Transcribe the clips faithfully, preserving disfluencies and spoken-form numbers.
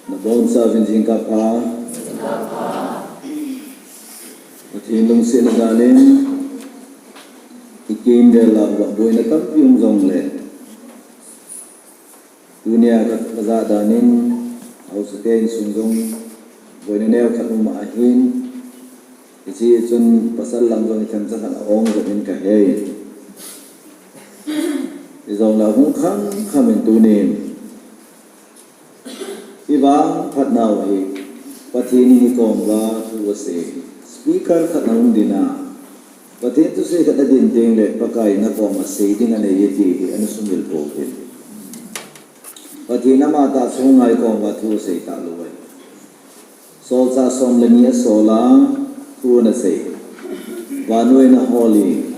Nabonchauvin jingkah pha. Pathen lungsetna jal in, ikim vel a boina tampi um jongle, tunia ka, kajah dan in, haosa te insung jong boina neokhat um ahin, hiche chun pasal lang jong ithemcha khat a-ong jep in kahei. Hijongle hung kham kham in tunin ivangphat nau hi, Pathen in ikom uva thu asei, speaker khat na hung din a, Pathen thusei khat nadin tengle Pakai in nakom a sei ding anei e ti hi ana sumil pou hite. Pathen amatah chu hung a ikom uva thu asei talou ahi. Solchah som le ni asol a, thu anasei. Vannoi in ahol in,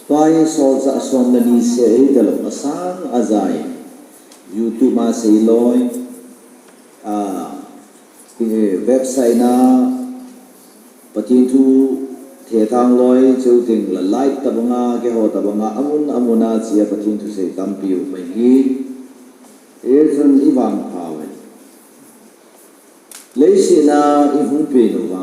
tua hi solchah som le ni seh hitalou, asang ajai, YouTube a sei loi, a, website na Pathen thu thethang loi, chuteng le live tabang a, keiho tabang a, amun amun a chea Pathen thusei tampi um ahi. Hichun ivangpha uve. Leiset a ihung pen uva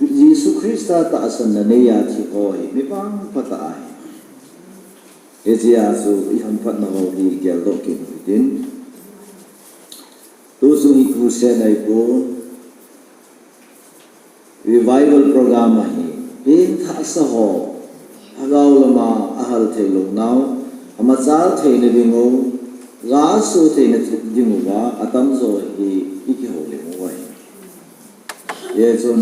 Jesu Christa tahsan na nei a thi ho hi mi vangpha tah ahi. Hichea chu ihamphatna ho hi geldoh kit u hitin. Tuchung hi crusade ahipon, revival program ahi. Pengthahsa ho, lhagao lama ahal theilou nau, amachal theina ding u, gaso theina ding uva atamjo hi ikihoulim u ahi. Hichun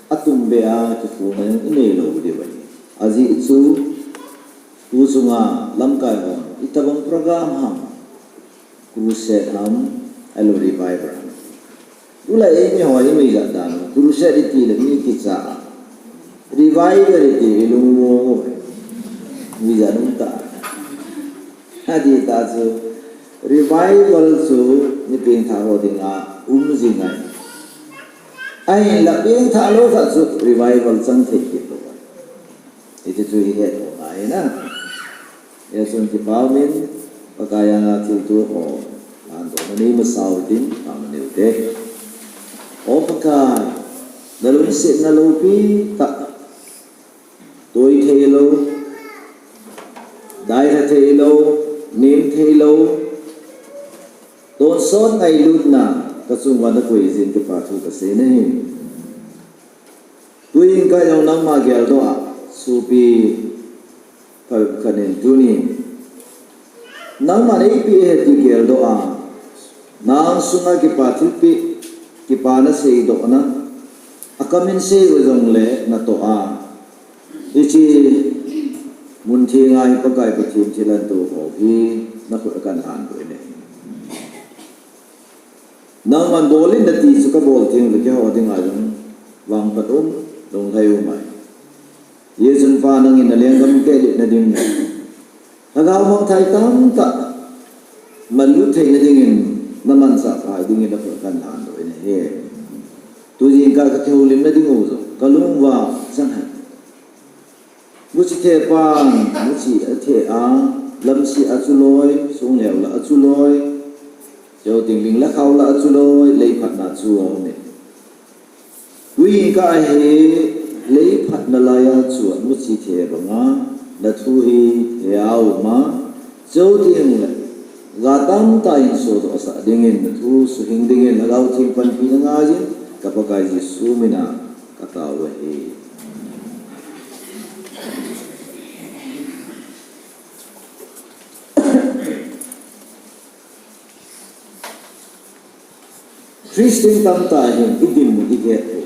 atumbeh a kikhopna inei lou diu ahi. Ajeh chu, tuchunga lamkai hon itobang program ham, crusade ham, ahilou revival ham, tulai eimi ho imaijat dan u, crusade itile mi kicha a, revival itile ilung mong u, mi jat um ta. Adih tah chu, revival chu mi pengthah ho dinga um jing ahi. Ahinla pengthah lou khat chu revival chang thei kit lou ahi. Hiche chu ihet u ngai na. Hichun kipa umin, Pakai anga thilto ho lhandohna nei masa u hitin, amen u hite. O Pakai, nalungsetna loupi tah, toi theilou, dailha theilou, nem theilou, tonsot ngailutna kachung uva nakoi jeh in kipa thu kasei nahi. Tuin kei jong nangma geldoh a, sopi phabep khat in tunin nangman eipeh ahi ti geldoh a, nang sunga kipa thilpeh, kipa naseidohna, akam in sei u jongle natoh a, hiche mun theng a hi Pakai Pathen thilhan to ho hi nakhut a kahin lhandoh in ahi. Nangman bol in nati chu kabol teng le keiho dinga jong vangphat um, lunglhai um ahi. Hichun Pa, nangin nalenggam keh lheh na ding, lhagao mangthai tamtah manlut theina dingin, namansah phai dingin nakhut a kahin lhandoh in ahi. Tujingkah kakihoulimna ding u jong kalung uva chang ahi. Muchi thepan, muchi athe a, lamse a chu loi, song neo la a chu loi, chuteng ling le khao la a chu loi, lei phatna chu aume. Tujingkah hi lei phatna laiya chu muchi the banga nathu hi he a um a, chuteng le ga tamtah in sodohsah dingin, nathu suhing dingin, Lhagao Theng panpina ngaiyin, ka Pakai Jesu mina katao u ahi. Christian tamtah hin idinmun ihet u.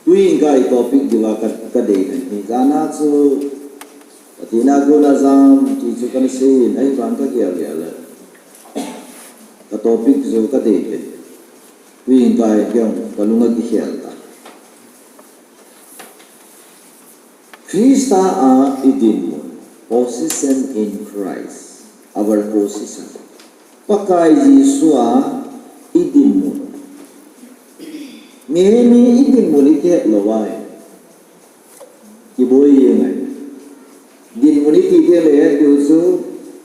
Tujingkah i topic diuva ka, kadei ahi. Jana chu Pathen a kona jam ti chu kana seiyin, ahivang kagel gel le ka topic chu kadei ahi. Tujingkah hi kalung akikhel tai. Christa a idinmun, position in Christ, our position. Pakai Jesu a idinmun. Mihem hi idinmun ikihet lou ahi. Kiboi jeng ahi. Dinmun iti teng le hetdiu chu,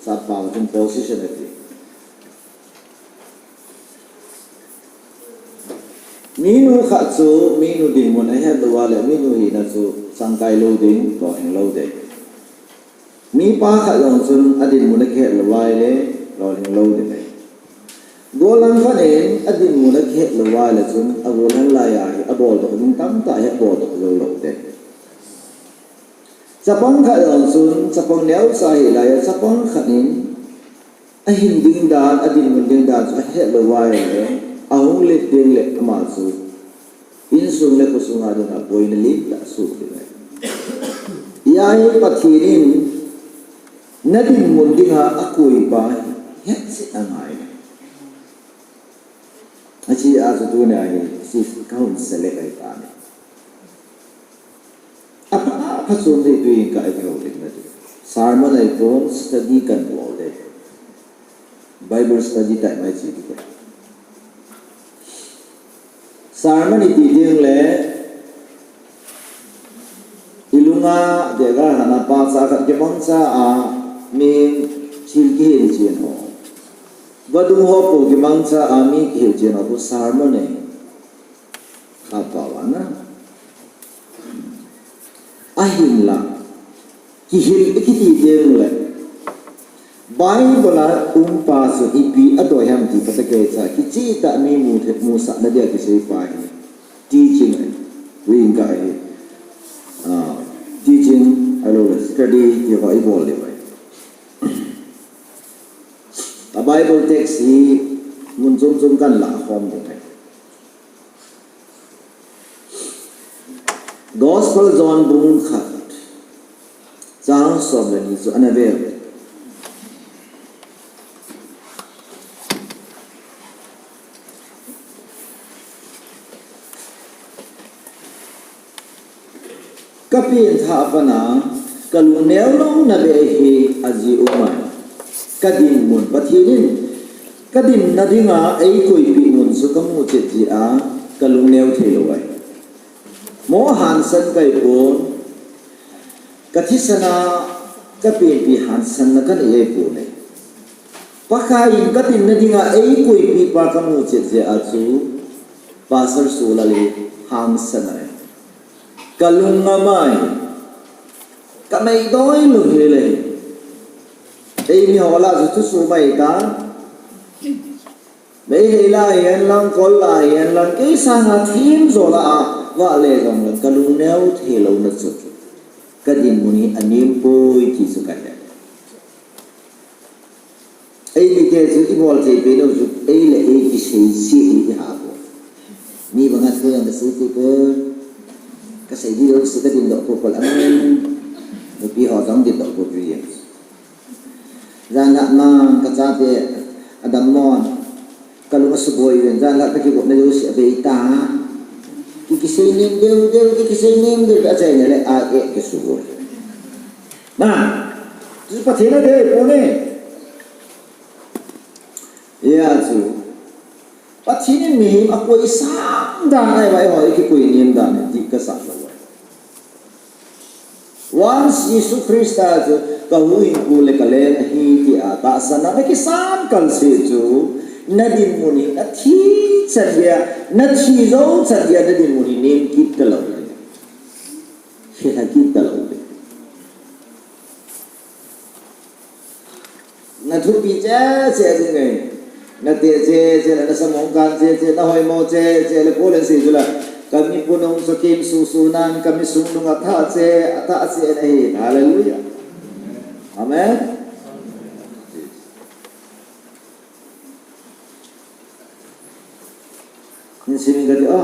sappao chun position ati. Minu khat chu minu dinmun ahet lou a le minu hina chu changkai lou ding, lolhing lou ding. Mipa khat jong chun adinmun akihet lou a le lolhing lou ding ahi. Gollhang khat in adinmun akihet lou a le chun agollhang lai a hi aboldoh ding tamtah hi aboldoh jou lou ding. Chapang khat jong chun chapang neocha ahi lai a chapang khat in ahin ding dan, adinmun ding dan chu ahet lou a ahile, ahung let ding le ama chu insung le khosung a dinga boina lentah asoh ding ahi. Hijeh a hi Pathen in nadinmun dinga akoipa hi hetchet angai. Hiche a chu tuni a hi, hiche kahung select ahi tai. Apha, apha chom ding tui in ka, i houlimna chu. Sermon ahipon, study kabol ding. Bible study time ahi chu. Sermon iti ding le, ilunga, dega hana pa cha khat kimangcha a, mi thil kihil chen ho. Vadung ho po kimangcha a, mi kihil chen ho, sermon ahi. Kha pao ana. Ahinla, kihil ikiti teng le, Bible a um pa chu ipi adoi ham ti phatah a kicha, kicheh tah mi mu the, musah na dia kisei pa hi. Teaching ahi. Wing ka hi. Ah, teaching, ahilou le, study, ti ho ibol le bai. A Bible text hi mun chom chom kahin lah khom ding ahi. Gospel John bung khat, chang som le ni chu ana vel. Ka pengthah a pat a, ka lungneo louna beh hi ajeh um ahi. Ka dinmun, Pathen in ka dinna dinga eikoipeh mun chu ka mu chet jeh a, ka lungneo thei lou ahi. Mo hansan kahi pon, ka thisan a ka penpi hansanna kanei ahi pon ahi. Pakai in ka dinna dinga eikoipeh pa ka mu chet jeh a chu, Pastor Solal hi hangsan ahi. Ka lung ngam ahi. Ka meidoi lou hel e. Eimi ho lah chu thusuh mai ta. Meitei lah hihen lang, Kol lah hihen lang, kei sanga themjo lah a vahle jong le, ka lungneo thei louna chu, ka dinmun hi anem poi ti chu ka he. Eimite chu ibol thei pen u chu, ei le ei kisei cheh hi iha poi. Mi banga thu jong kasei thei poi. Kasei ding jouse kadindoh poi, Kol aman. Nupi ho jong dindoh poi, Priya. Jan lhah man kachate adammo in, kalung asuboi uvin, jan lhah kakigopna jouse abei ta. Ki, kisei nem deu deu, ki, kisei nem deu, achaina le a, eh, kisuboi. Na, chu Pathen in adei pon e. Hijeh chun, Pathen in mihem akoisah dan ahi, eiho ikikoi nem dan hi dih kasah lou ahi. Once Jesu Christa chu ka huhhingpu le ka leng ahi tia tahsan a nakisan kal seh chu, nadinmun hi nathi chan geiya, nathi jou chan geiya nadinmun hi nem kit talou ding. Hethei kit talou ding. Nathupi cheh cheh ding ahi. Nateh cheh cheh le, nasamong kan cheh cheh, nahoimo cheh cheh le, Paul in asei chu la. Ka mipunung chu kimsuh suh nan, ka misung nung athah cheh, athah cheh ahi. Hallelujah. Amen. Hin sim inge kati a.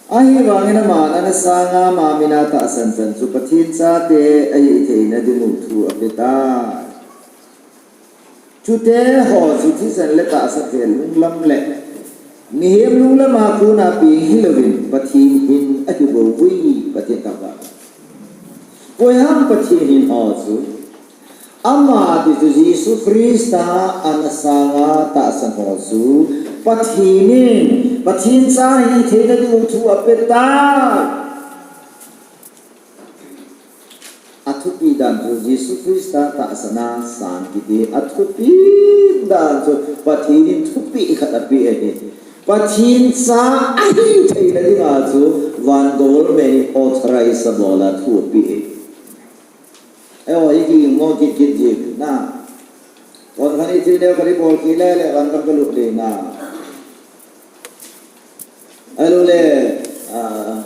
Ahivangin aman ana sanga ama mina tahsan chan chu Pathen chate ahithei na dingu thu apetai. Chute ho chu thisan le tahsa thei lunglam le mihem lunglam a kona peng hilouvin Pathen hin ahi bou uvin Pathen thangvah. Koiham Pathen hin ho chu. Ama ti chu Jesu Christa ana sanga tahsan ho chu Pathen in, Pathen cha hithei na dingu thu apetai. Athupi dan chu Jesu Christa tahsan a sang kiti, athupi dan chu Pathen in thupeh khat apeh ahi. Pathen cha ahi theina dinga chu van government in authorize abol a thu ape e. Eiho hi kigingmo kit kit jing na. Kon khat in thil neo khat ibol kit le le van gam kalut ding na. Ahilou le, ah,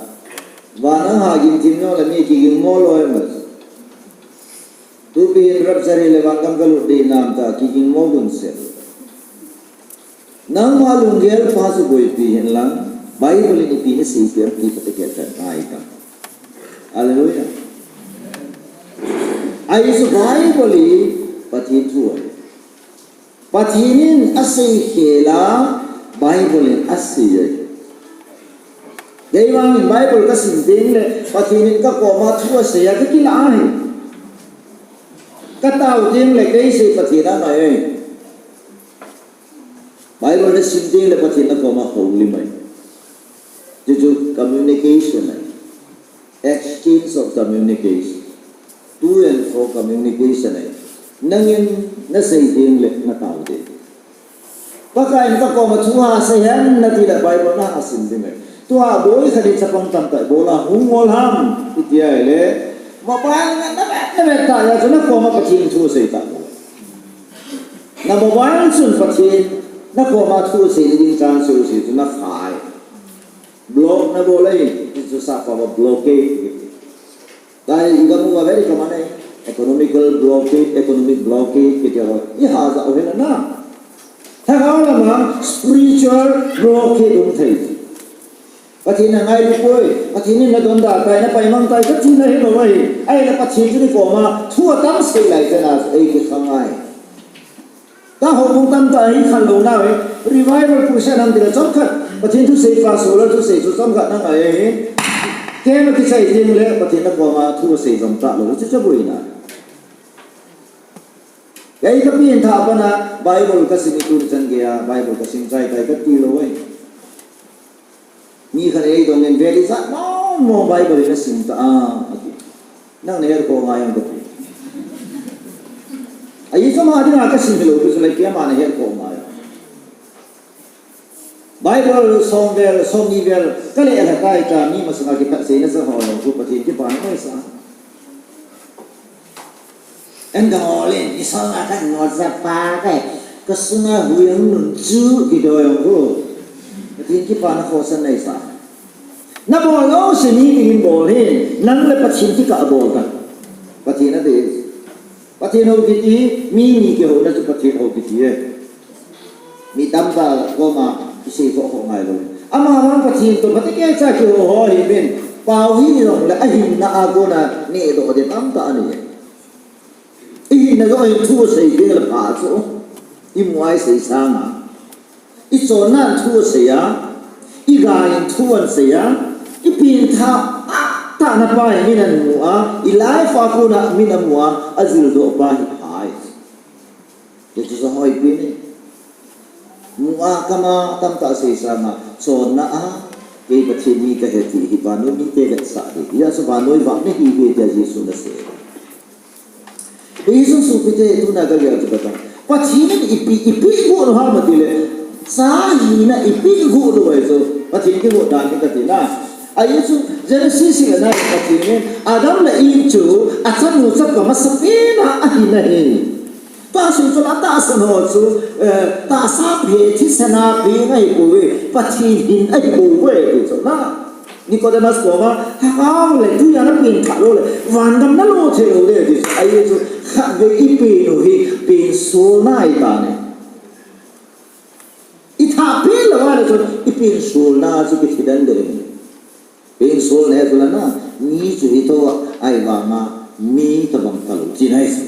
van a ha gim thim jong le mi kigingmo lou e ma. Tupi hin rapture hile van gam kalut ding nam ta kigingmo gun se. Nangma lunggel pa chu boipi hen lang, Bible in ipi asei pi ti pate kei chan ngai ta. Hallelujah. Ahi chu Bible hi Pathen thu ahi. Pathen in asei khel a, Bible in asei ahi. Kei vang in Bible kasim teng le, Pathen in kakoma thu asei a kakilah ahi. Katao teng le, kei sei Pathen angai ahi. Bible nasim teng le Pathen nakoma houlim ahi. Chuchu communication ahi. Exchange of communication. To and fro communication ahi. Nangin nasei teng le natao teng. Pakai in kakoma thu asei hen nati le Bible nasim teng le. Tua boi khat in chapang tamtah ibola hung ngol ham iti ahile. Mobile na na na na ta ya chu nakoma Pathen thu asei ta. Na mobile chun Pathen nakoma thu asei ding chance asei chu naphai. Block nabol ahi, ti chu sap a blockade. Lai igam uva very common ahi. Economical blockade, economic blockade, kiti ho. Iha ja u hela na. Lhagao lama spiritual blockade um thei. Pathen in angailu poi, Pathen in nadonda tai, napaimang tai, kati nahi lou ahi. Ahile Pathen chu nikoma thu atam sei lai chana, ei kikhangai. Ka houbung tamtah hi khanlou nau hi, revival crusade ham tile chomkhat, Pathen thusei pa solar thusei chu chomkhat nangai ahi. Kei ma kichai teng le Pathen nakoma thusei jom talou, chu chu boina. Kei kapen tha pana Bible kasim tun chan geiya, Bible kasim chai tai kati lou ahi. Mi khat in eidong in, "Vel ijat mong mong Bible in nasim ta a," ati. Nang nahet kha ngai am kati. Ahi chu ama dinga kasim hilou, chu le kei ama nahet kha ngai. Bible som vel, som ni vel, kale la kai ta, mi masanga kiphatseina sa ho, chu Pathen kipana ngai sa. An ka ngol in, isol a kan ngol sa pa kai, ka sunga hui ang nun chu, kidoi ang ko. Pathen kipana khosan nei sa. Nabol lou se mi dingin bol hin, nang le Pathen kikah bol ta. Pathen ati. Pathen hou kiti, mi, mi kihouna chu Pathen hou kiti e. Mi tamtah koma isei kho kho ngai lou. Ama vang Pathen toh phatecha kihou ho hi min. Pao hi jong le ahinna a kona neh doh ding tamtah ahi. Ihinna jong hin thu asei ding le pha chu. Imu a isei sanga. Ichonna thu asei a. Iga in thu asei a. Ipengthah tah na pa hi min amu a. I life a kona min amu a. Ajil doh pa hi pha e. Hichu chu hoipi ni. Mu a kama tamtah asei sanga, chonna a, kei Pathen mi kahi ti hi vannoi mite vetsah ding. Hijeh chun vannoi vang nahiuve tia Jesun asei. Hichun sopite tuna kagel chu kata. Pathen in ipi, ipi igot u ham atile. Cha hina ipi igot u ahi chu. Pathen kigot dan hi kati na. Ahi chu Genesis hi ana Pathen in Adam le Eve chu achanu chapa masapen a ahin ahi. Tua sung chun atahsan ho chu, eh, tahsa phe thisan a peng ahipouve, Pathen hin ahipouve, ti chu na. Nicodemus koma, lhagao le tui a napengthah lou le, vangam nalo thei lou le, ti chu. Ahi chu, khatvei ipeng u hi, pengsolna ahi tai. Ithah pen lou a le chun, ipengsolna chu kithi den ding. Pengsolna hi chu la na, mi chu hi tho a, ahivanga mi tabang talou, tina ahi chu.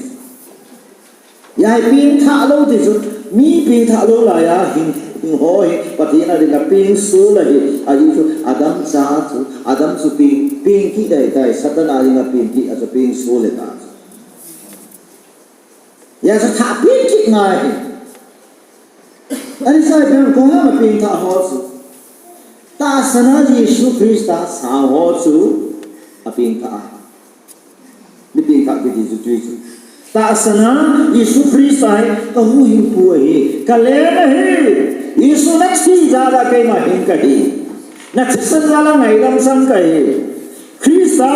Hijeh a pengthah lou ti chu, mi pengthah lou laiya, hing, hing ho hi, Pathen a dinga pengsol ahi, ahi chu, Adam cha chu, Adam chu peng, peng kit ahitai, Satan a dinga peng kit a chu pengsol ahitai. Hijeh a chu thah pen kit ngai ahi. Ahi sai pen koi ham apengthah ho chu. Tahsan a Jesu Christa sao ho chu apengthah a. Mi pengthah kiti chu tui chu. Tahsan a Jesu Christa hi kahuhhingpu ahi, kalen ahi. Jesu nathi jal a keima hing kahi. Nathisan jal a ngaidam sang kahi. Christa,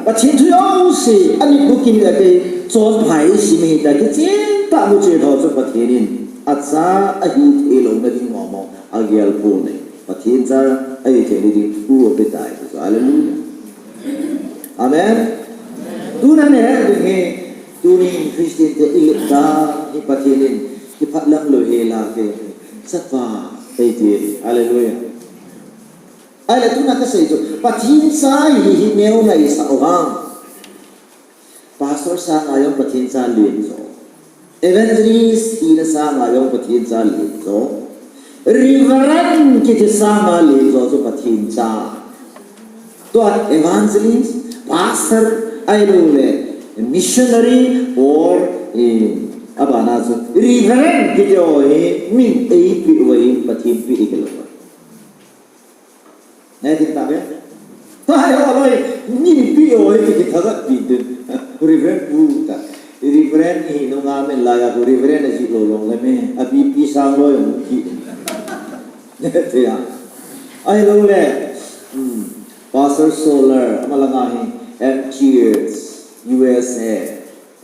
Pathen thu jouse, ani bukim a kei chonpha isim hita kichen tah muche tho chu Pathen in acha ahi thei louna ding mong mong agel pon ahi. Pathen cha ahi thei ding thu apetai. Hallelujah. Amen. Tuna nei het ding hi, tuni Christian te ilet dan hi Pathen in kiphatlam lou hel a kei chapa eiti. Hallelujah. Ahile tuna kasei chu, Pathen cha hi hi neo ngaisah u ham? Pastor sanga jong Pathen cha len jo. Evangelist hina sanga jong Pathen cha len jo. Reverend kiti sanga len jo chu Pathen cha. Tua evangelist, pastor, ahilouleh missionary or, eh, abana chu Reverend kiti ho hi min eipeh u ahi, Pathen peh ahilou. Nei tin ta ve. Tua hi ho loi, min peh u ahi ti kithagat pi tin. Reverend pu ta. Reverend hi nunga min laiya Reverend ajih lou long le me. A B P sang loi mu ki. Tia. Ahilouleh, hmm, Pastor Solar, ama langa hi M T S U S A.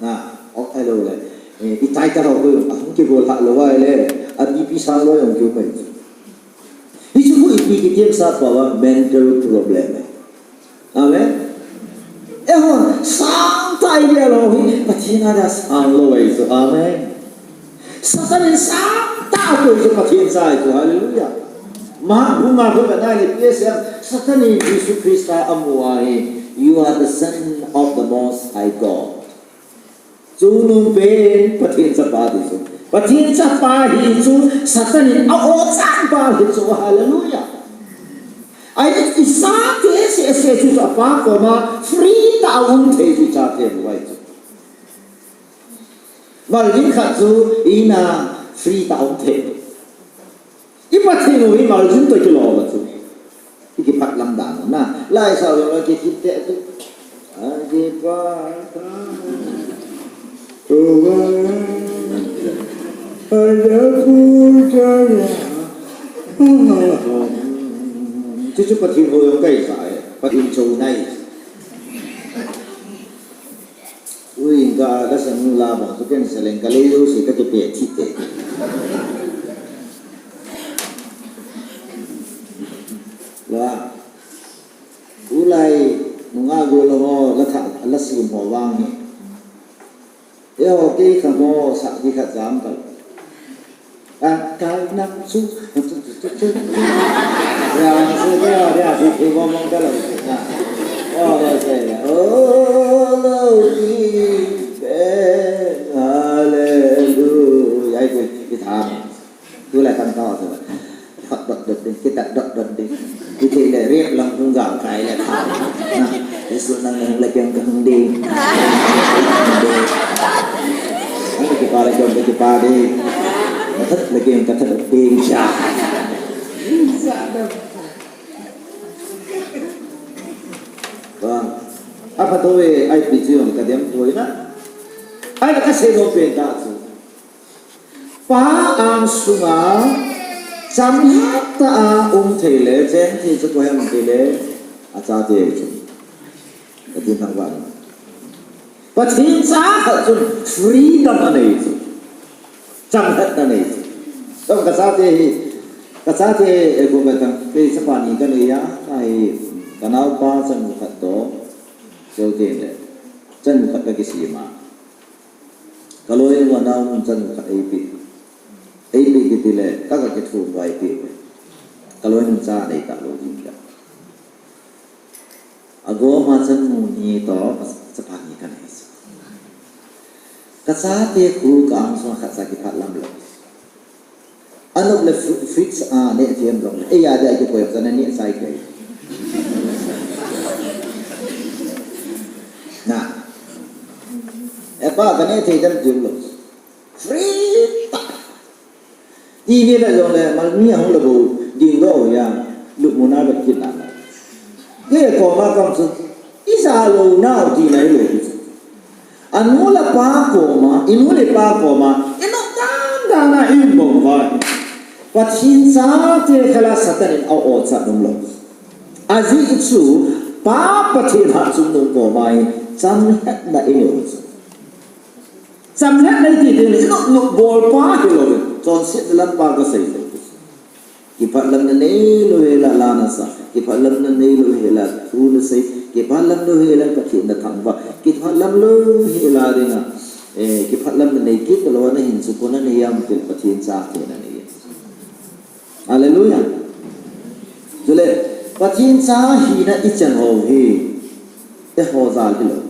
Na, ok, ahilouleh. Eh, i title ho ko, ahung kibol lha lou ahile, a B P sang loi jong kiu mai. Hichu khu ipi kiti em sa pa va mental problem. Amen. Eiho, sangtah i ve lou hi, Pathen a dia sang lou ahi chu. Amen. Satan in sangtah a koi chu Pathen cha ahi chu. Hallelujah. Mark bung nga khu ka nai le P S M, Satan in Jesu Christa amu ahi, "You are the Son of the Most High God." Chungnung pen Pathen chapa ti chu. Pathen chapa hi chu Satan in a-o chan pa hi chu. Hallelujah. Ahi, i chate seh seh chu chu apa koma free tah a um thei chu i chate bou ahi chu. Maljin khat chu i in a free tah a um thei. I Pathen u hi maljin toh kilou a chu. I kiphatlam dan u na. Lai sao jong la kikit te tu. A kipatlam. Chuchu Pathen u jong kaisa e. Pathen chou nai. Ui, ka, ka sanu la bang, tu ken seleng ka lei jouse ka kipe thi te. La. Tulai, nunga gol ho, la tha, la sim ho vang ni. Eiho kei kha mo, sa ki kha jam kal. Ka, ka nang chu. Ya, su ya, ya, si, si, mo, mo, ka lo, si, na. Oh, le, se, le. Oh, lo, ki, pe, hallelujah. Ai, ku, ki tham. Tu la kan ka, tu la. Dot, dot, dot, ding, ki ta, dot, dot, ding. Ki te le, rep lang, hung ga, kai le, tham. Na. Jesu nang nang lagi ang kahung ding. Ang kipa lagi ang kipa ding. Kathat lagi ang kathat ding siya. Bang. Apa tu eh, ai pi chu ang kadem tu na. Ai ka sei lo pen ta chu. Pa angsunga, chamlhat tah a um thei le, cheng thei chu koiham ti le, achate chu. Pathen thangvah in. Pathen cha khat chun freedom anei chu. Chamlhatna anei chu. Tua ka chate hi, ka chate, eh, ko ka tang, kei chapa ni ka nei a, ahi, ka naopa chanu khat toh, Cheu Ten le, chanu khat ka kisem a. Ka loinu a naonu chanu khat eipeh. Eipeh kiti le, ka, ka kithum uva eipeh. Ka loinu cha nei talou ding ka. Agoma chanu ni toh, chapa ni ka nei chu. Ka chate khu ka angsunga khat cha kiphatlam lou. Anop le fri-, fridge a neh thei em jong le. Ei a dia kikoi em jong le neh chai kei. Na. E pa, ka neh thei dem ti lou. Free tah. Ti ve le jong le, mal mi ahung le bou, ding doh ho ya, lupmun a vet kit na. Kei koma kam chu, i ja lou nau ti nai lou ti chu. Anu le apa koma, inu le ipa koma, i nop dan dan a i um bang uva. Pathen chate khel a Satan in a-o cha nom lou. Ajeh chu Pa Pathen hatchungnung koma hi chamlhatna inei u chu. Chamlhatna iti teng le inop nop bol pa hilou, chonsetna lam pa kasei lou. Kiphatlamna neilou hel a la nasa, kiphatlamna neilou hel a thu nasei, kiphatlam lou hel a Pathen nathangvah, kiphatlam lou hel a dinga, eh, kiphatlamna nei kit lou a nahin chu kona nei ham tile Pathen chate nanei. Hallelujah. Chule, Pathen cha hina ichan ho hi, eiho jal hilou.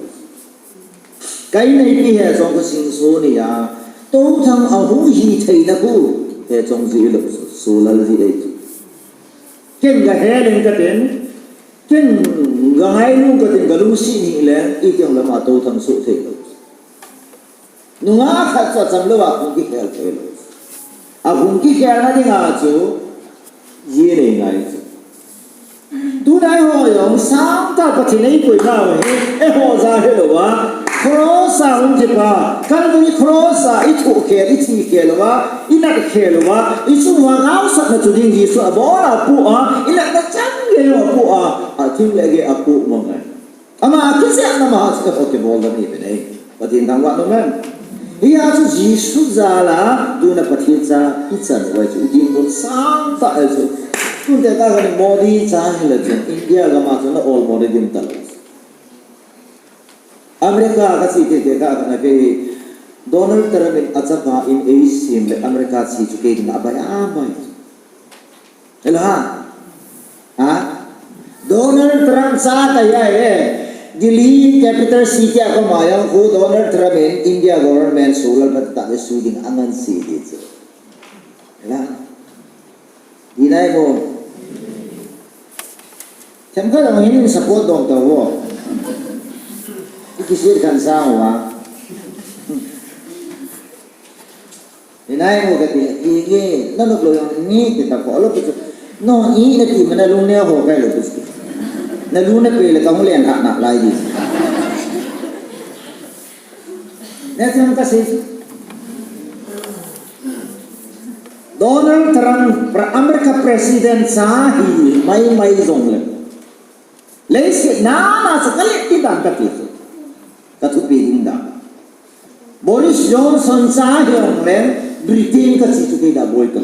Kaina ipi he jong khu singso nei a, Touthang ahung hi theina khu, he jong ji lou, solal ji ahi. Ken gahe leng katin, ken gangailung katin, galungset ni le, iti jong lama Touthang soh thei lou. Nungah khat chu acham louva hung kikhel thei lou. Ahung kikhelna dinga chu, ji nei ngai chu. Tunai ho jong sangtah Pathen in eikoinau hi, eiho jal hilouva, cross a hung kipa, Calvary cross a ithohkhel, ithikhel uva, inatkhel uva, ichunguva ngaisahna chu ding Jesu abol a apoh a, inatna chan gei jong apoh a, athim le agei apoh mong e. Ama akichehna ma chu eiho kibol ding ahi bou e. Pathen thangvah nom hen. Hia chu Jesu jal a, tuna Pathen cha ichan uva chu, idinmun sangtah ahi chu. Tun tekah kani Modi cha hile chu, India gam a chu na-olmo ding talou. America kache tekah kani kei Donald Trump in achapa in eisem le America che chu kei dinga abai abai. Hello ha? Ha? Donald Trump cha kahi ahi e. Delhi capital city a koma jong khu Donald Trump in India government solal phat tah le sui ding angansei ding chu. Hello ha? Dinai mo. Themkhat jong hin support dom tauvo. Ikisih khan sang uva. Hinai mo kati, i, i, nanop lou jong, ni, ti ta ko, lo, ti, no, i, nati, ma, nalung neo ho, kai lou, ti. Nalung napeh le, kahung lengkha nalai di. Next time kasei. Donald Trump, pra-, America President cha hi, mai, mai jong le. Leiset nana chu kalet kit dan kati chu. Kathupi ding dan. Boris Johnson cha hijongle Britain kache chu kei da boi ka.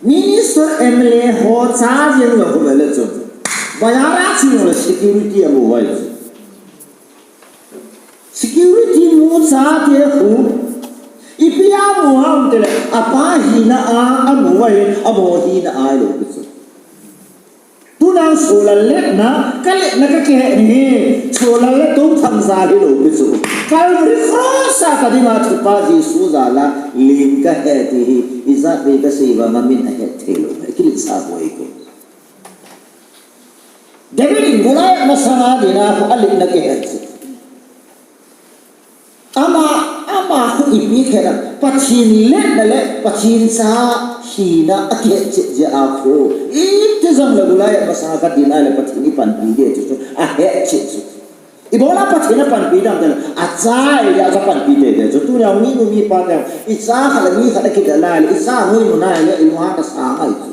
Minister M L A ho cha jeng jong le chu. Bazar a che jongle security amu vai chu. Security mu chate khu, ipi amu ham tile, apa hina a, amu vai, amo hina a lou pi chu. Tuna solal letna, kaletna kakihe ni, solal le Touthang jal hilou pi chu. Calvary cross a kadinga thupa Jesu jal a, len kahi ti hi, ijat vei kasei vang a min ahet thei lou, akiletsah boi ko. David in Goliath masanga dinga khu aletna kihe chu. Ama, ama khu ipi khe na, Pathen letna le Pathen cha hina akihet chet jeh a khu. Iti jong le Goliath masanga kadin a le Pathen in panpi ding chu chu ahet chet chu. Ibola Pathen in apanpi ding ham tile, acha ahi a cha panpi ding chu. Tunia mi nu mi pa te, icha khat le mi khat akidalha le, icha ngoi mu nai le, ilunghang kasa ngai chu.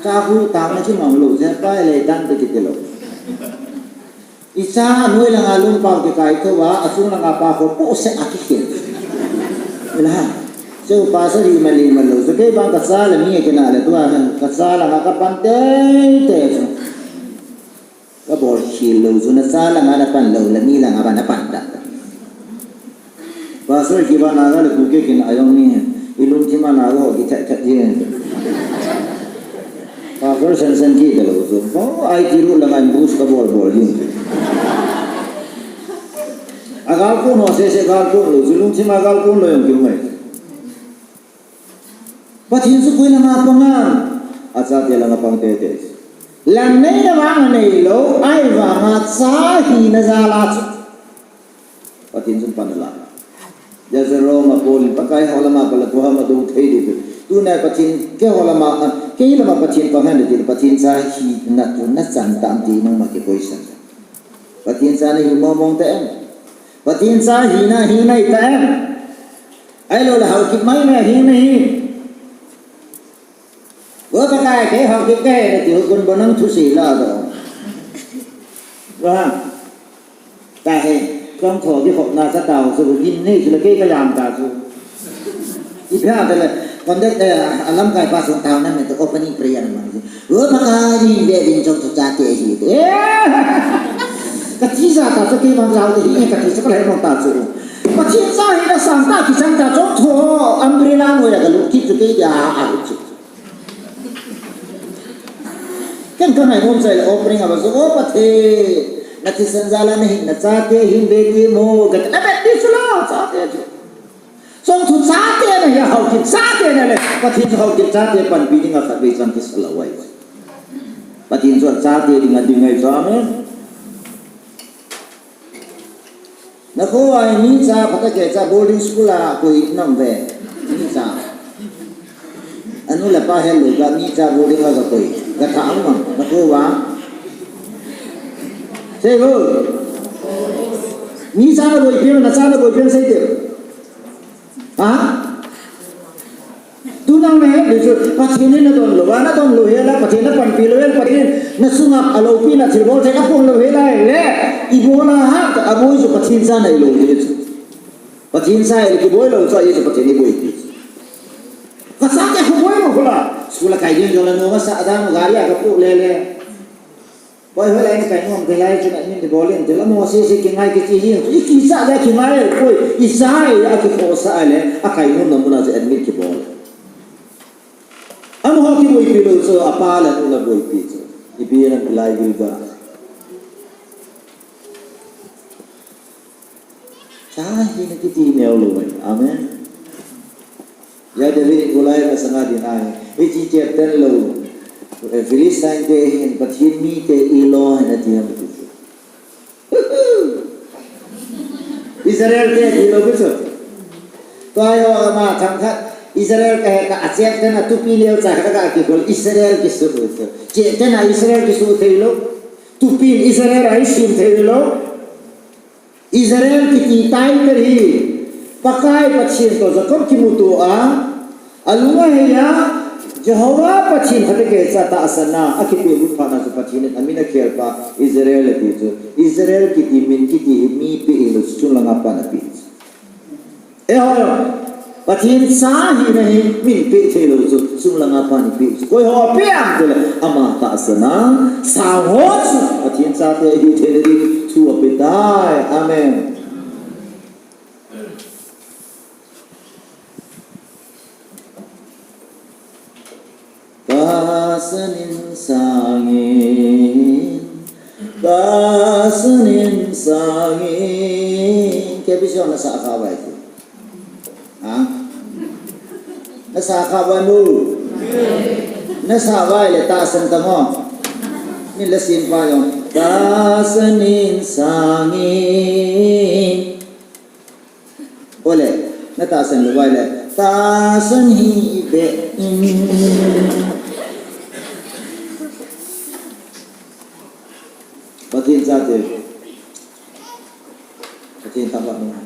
Cha khu tang na kimang lou, cha pa le dan te kiti lou. Icha noi langa lungpao kikai thou va, achung langa pa khu poh seh a kikhel. Ila. Chu pastor hi mali mal lou. Chu kei bang kacha le mi kina le tua, kacha langa kapan teitei chu. Kabol khel lou chu, nacha langa napan lou le mi langa ba napan da. Pastor kiba Naga le Kuki kina jong ni, ilungthim a Naga ho kithat that jeng. Pastor san san kiti lou chu. Bo, I T room langa ambush kabol bol jeng. Agal kon ho seh seh gal kon lou chu, lungthim a gal kon lou jong kiu mai. Pathen chu koi langa pang ham? Achate langa pang teitei. Lam neina vang anei lou, ahivanga cha hina jal a chu. Pathen chun pan ala. Jajero ma Paul in Pakai ho lama pala tu hama do thei di tu. Tuna Pathen keiho lama, ah, kei lama Pathen pang hen di tu Pathen cha hina tu nachan tam ti nangma kikoi san. Pathen cha nahi mong mong ta em. Pathen cha hina, hina ta em. Ahilou le haokip mai mai hi nahi. Vo Pakai, kei haokip kahi nati ho kun bo nang thusei la do. Vo ha. Tahe, kong tho kikhopna katao chu, gin nei chu le kei kajam ta chu. Ipi ham itile, conduct, eh, alamkai pa sung taona min to opening prayer na mang. Vo Pakai, ni ve vin chong chu chate hi. Eh! Kati ja ta chu kei mang jao te hi, kati chu kalhai mang ta chu. Pathen cha hina sangtah kichang ta chong tho, umbrella noiya kalut kit chu kei dia a chu. Ken kangai nom chai le offering a ba chu, O Pathen, nathisan jal a nahin nachate hin ve ti mo, kati, navet ti chu la, chate chu. Chong thu chate na hi a haokip chate na le, Pathen chu haokip chate panpi dinga khatvei chan kisa lou vai. Pathen chu chate dinga ding ngai chu, amen. Nakho a hi mi cha phatah kei cha boarding school a koi nom ve. Mi cha. Anu le apa helou ga mi cha boarding a ga koi. Ga tha ang mang. Nakho a. Sei ho. Mi cha na boipi, nacha na boipi sei te. Ha? Tuna nahet diu chu, Pathen in nadon lou, nadon lou hel a, Pathen in napanpi lou hel, Pathen in nasunga aloupina thilbol thei aphong lou hel a le, ibola ham, aboi chu Pathen cha nahi lou diu chu. Pathen cha hi kiboi lou chu, ahi chu Pathen in boipi chu. Kachate khu boi lou khu la, school a kai ding jong la nom asa, adang gari a kapoh le le. Boi, hoilai in kai nom, hoilai chun admin kibol in, tila mo sese kingai kichi hi, i kicha le kingai, boi, i cha le, a kikhohsah le, akai nomna muna chu admin kibol. Amaho kiboipi lou chu, apa le nu le boipi chu. Ipi lam ilai gilga. Cha hina kiti neo lou mai. Amen. Hia David in Goliath masanga dinga hi, hiche chapter lou, eh, Philistine te hin Pathen mite ilo hina ti ham ti chu. Israel te ti lou chu. Tua hi ama thangkhat Israel kahe ka a chapter na tupi leo cha ka ka kikol Israel kisu chu. Chapter na Israel kisu thei lou. Tupin Israel a isim thei lou. Israel kiti title hi, Pakai Pathen toh Jacob kimuto a, alunga heia, Jehovah Pathen khat kei cha tahsan a, akipehlut phat na chu Pathen in amin akhel pa, Israel ati chu. Israel kiti min kiti hi mi peh hilou, chunglanga pan apeh chu. Eiho, Pathen cha hina hi min peh thei lou chu, chunglanga pan ipeh chu. Koi ho apeh ham tile, ama tahsan a, sang ho chu, Pathen chate ihi theina ding, thu apetai. Amen. Tahsan in sang in, tahsan in sang in. Kei pi song nasa kha vai tu. Ha? Nasa kha vai mu. Nasa vai le tahsan ta mo. Min la sin pa jong. Tahsan in sang in. Ole, natahsan lou vai le, tahsan hih beh in. Pathen chate. Pathen thangvah in.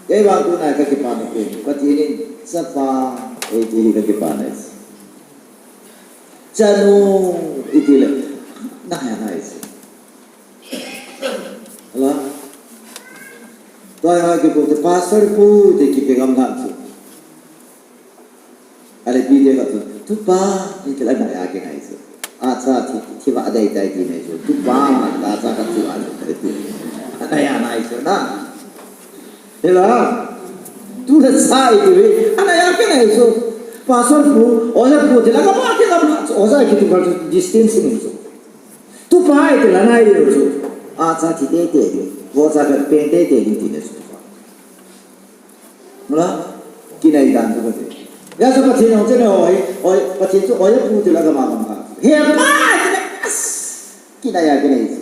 Kei vang tunai kakipana pen. Pathen in chapa, eiti hi kakipana. Chanu, iti le. Nahai nahai. Hala. Tua hi kipu te pastor pu te kipe gam dan chu. Ale pi te ka chu. Tu pa, ni te la na ya ke ngai chu. A cha thi, thi va dai dai ti nai chu. Tu pa, a cha ka chu a chu. Ana ya nai chu na. Hela. Tu le cha i ti ve. Ana ya ke nai chu. Pastor pu, oja pu te la ka ma ke gam na chu. Oja ki tu ka chu distance ni chu. Tupa iti la nai lou chu. A cha thi teitei ding. Vo cha ka pen teitei ding ti le chu. Mula? Kinai dan chu kati. Ya chu Pathen hong chen hoi, hoi, Pathen chu hoi pu ti la ka ma ma ka. He pa, kinai as. Kinai ya kinai chu.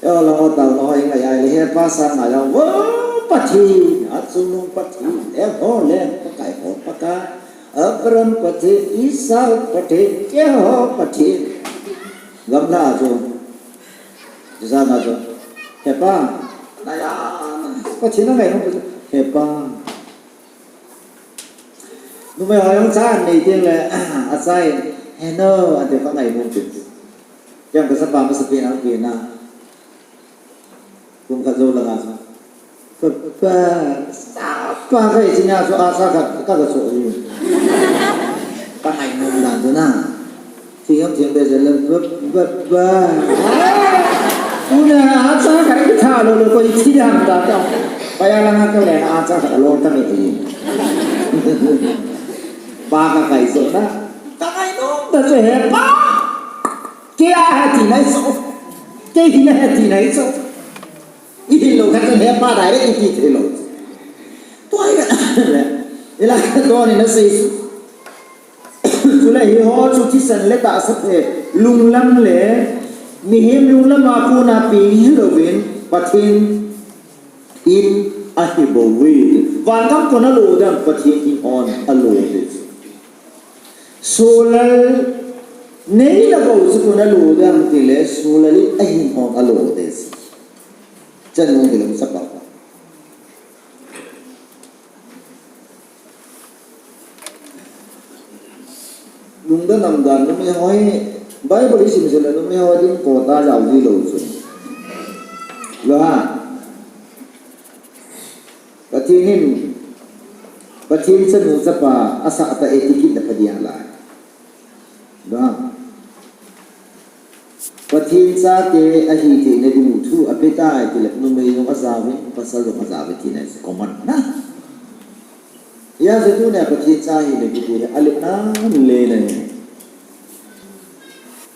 Eo la ho tau la ho ingai ai le he pa sa ngai ya. Wo Pathen, a chu nung Pathen. E ho le, Pakai ho, Pakai. Abraham Pathen, Isaac Pathen, Jehovah Pathen. Gamla chu. Jisana chu. He pa. Naya, Pathen a ngainom pi. He pa. Numei ho jong cha nei teng le, a cha in, he nu, ati pa ngainom pi. Jong ka sapa masapen a pen a. Kum khat jou langa chu. Ka, ka, sapa ka i chi nia chu a cha khat ka, ka cho u. Ka ngainom dan chu na. Thing am thing be je le, ba, ba, ba. Tuna a cha khat i tha lou lou koi thi dam ta ta. Paya langa ka le a cha khat lou ta ni. Pa ka kai so na. Ka ngainom ta chu he pa. Kei a he ti nai so. Kei hi na he ti nai so. I hin lou khat chun he pa direct i ti thei lou. Tua hi ka, i la ka don in a sei. Chule hi ho chu thisan le tahsa thei, lunglam le, mihem lunglam a kona peng hi louvin, Pathen in ahi bou ve. Vangam kona lo dam, Pathen in hon a lo ve. Sulal nei la bou chu kona lo dam ti le, sulal in ahin hon a lo ve. Chan nung hi lou sapa. Lungdon namdan numei ho hi, Bible i sim sim le numei ho ding kota jao ji lou chu. Lo ha. Pathen in, Pathen chanu chapa asah ta e ti kit na pha ding lai. Lo ha. Pathen chate ahi theina ding u thu ape tai ti le numei jong ajaovin, pasal jong ajaovin tina common na. Hijeh chun tunia Pathen cha hina kiti hi alet nan le na hi.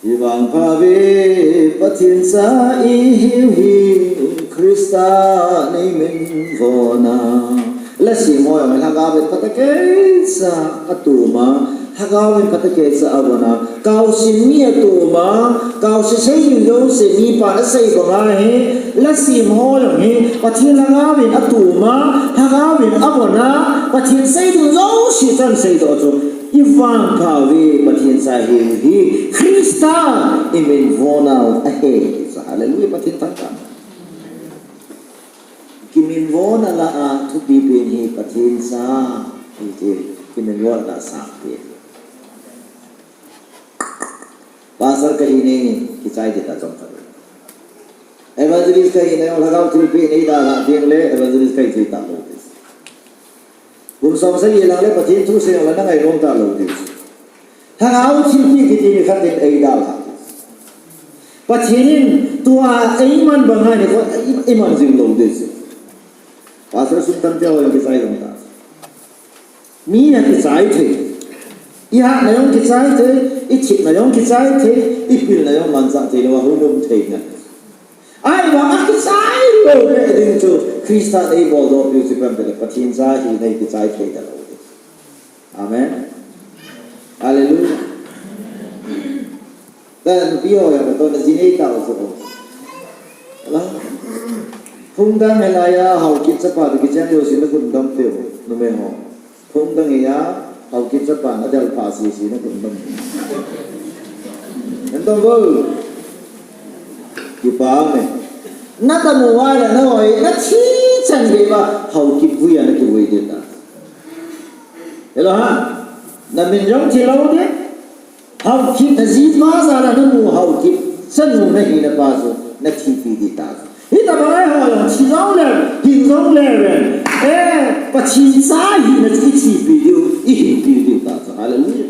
I vangpha ve Pathen cha i hiu hi Christa nei min vona. Lhasim ho jong Lhagao in phatah keicha atom a, Lhagao in phatah keicha avon a, Kaosin mi atom a, Kaosin sei ding jouse mipan asei banga hi, lhasim ho jong hi, Pathen Lhagao in atom a, Lhagao in avon a, Pathen sei ding jouse chan seidoh chu, i vangpha ve Pathen cha hiu hi, Christa i min vona u ahi, hallelujah, Pathen thangvah. Kiminvona lah a thupi pen hi Pathen cha, hiti, kiminvona lah a sang pen. Pastor kahi nei, kichai ding ta chomkhat. Evangelist kahi nei, Lhagao thilpeh nei dalhah ding le, evangelist kahi thei talou ding. Kum som sagi lang le Pathen thu sei le na ngainom talou ding. Lhagao thilpeh kiti ni khat in eidalhah. Pathen in tua eiman banga ni kho, i, iman jing lou ding. Pastor sum tam te ho jong kichai jong ta. Mi a kichai thei. I hatna jong kichai thei, i thepna jong kichai thei, i pilna jong manchah thei lou a hung um thei na. Ahivang a kichai lou beh ding chu Christa in eiboldoh piu chu ipi ham itile Pathen cha hina i kichai thei talou ding. Amen. Hallelujah. Ka nupi ho jong kato na ji nei tao chu. Ala. Phung dang hilai a Haokip chapa toh kichen jouse na khut dom peh u, numei ho. Phung dang hi a, Haokip chapa na del pha sese na khut dom. Nang dom vo. Kipa me. Na ta mu wa la na hoi, na thi chan gei ba, Haokip vui a na kivui ding ta. Hello ha. Na min jong thi lou ding. Haokip na jipa jal a na mu Haokip, chanu na hina pa chu, na thipi ding ta chu. Hitobang a ho jong thi jong le, hin jong le ven. Eh, Pathen cha hina chu i thipi diu, i hinpi diu ta chu. Hallelujah.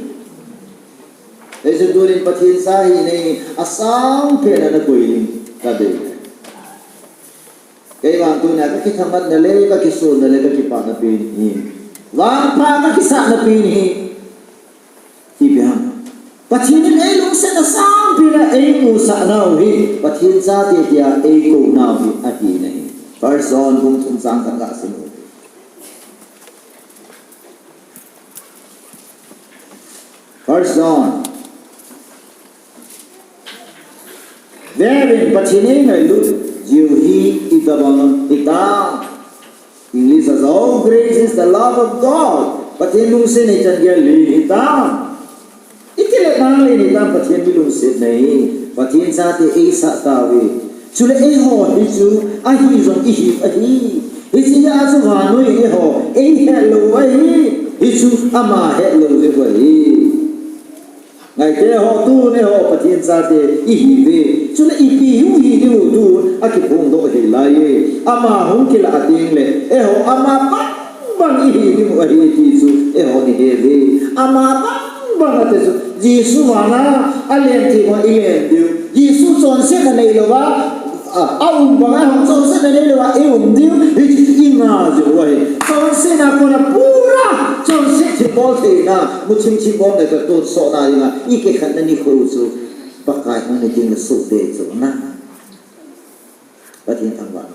Hijeh chun tunin Pathen cha hina hi asang pen a na koi ding ka dei. Kei vang tunia ka kithamatna le, ka kisonna le, ka kipana pen hi. Vangpha ka kisahna pen hi. Ipi ham. Pathen in eilungset asang pen a eimusah nau hi. Pathen chate tia eikou nau hi ahi nahi. First John bung thum chang khat ka sim u. First John. Veuvin, Pathen eingailut jiu hi itobang hitam. English a jong, "Oh, great is the love of God." Pathen lungsetna ichan geiya len hitam. Iti le nang len hitam Pathen mi lungsetna hi. Pathen chate eisah tauve. Chule eiho hi chu, ahi jong ihiu ahi. Hiche a chu vannoi in eiho, eihet lou u ahi. Hichu ama het lou jeh u ahi. Ngaite ho, tun eiho Pathen chate ihiuve. Chule ipi hung hi diu tun akiphongdoh ahi lai e. Ama hung kilah teng le, eiho ama bang bang ihi diu ahi ti chu eiho ihet uve. Ama bang bang ati chu, Jesu vana alen thei uva ilen diu. Jesu chonsetna neilou va, a, aum banga hung chonsetna neilou va ium diu. Hichu inga jeh u ahi. Chonsetna kona pura, chonset thilbol theina, muthim thilbol na ka tonsot na inga, ikikhenna nikho chu Pakai hung ni ding le soh te chu na. Pathen thangvah.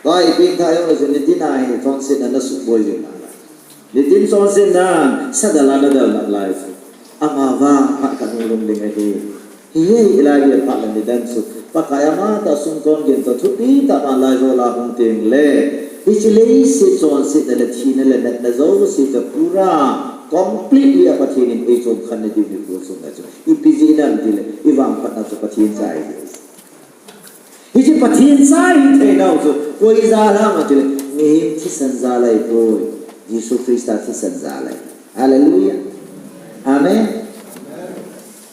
Tua ipi thei jong le chu nitin a hi chonsetna na suboi jing nalai. Nitin chonsetna sadal a nadal nalai chu. Ama vang phat kanung lungding ahi. Hiche hilai a phat le nidan chu Pakai ama toh sumkon gin toh thupi tah a laijol a hung teng le, hiche leiset chonsetna le thina le natna jouse chu pura completely a Pathen in eichom khen na diu nikho sunga chu. Ipi jeh inem itile, ivangphatna chu Pathen cha ahi. Hiche Pathen cha hithei nau chu koi jal ham itile, mihem thisan jal ahipoi. Jesu Christa thisan jal ahi. Hallelujah. Amen.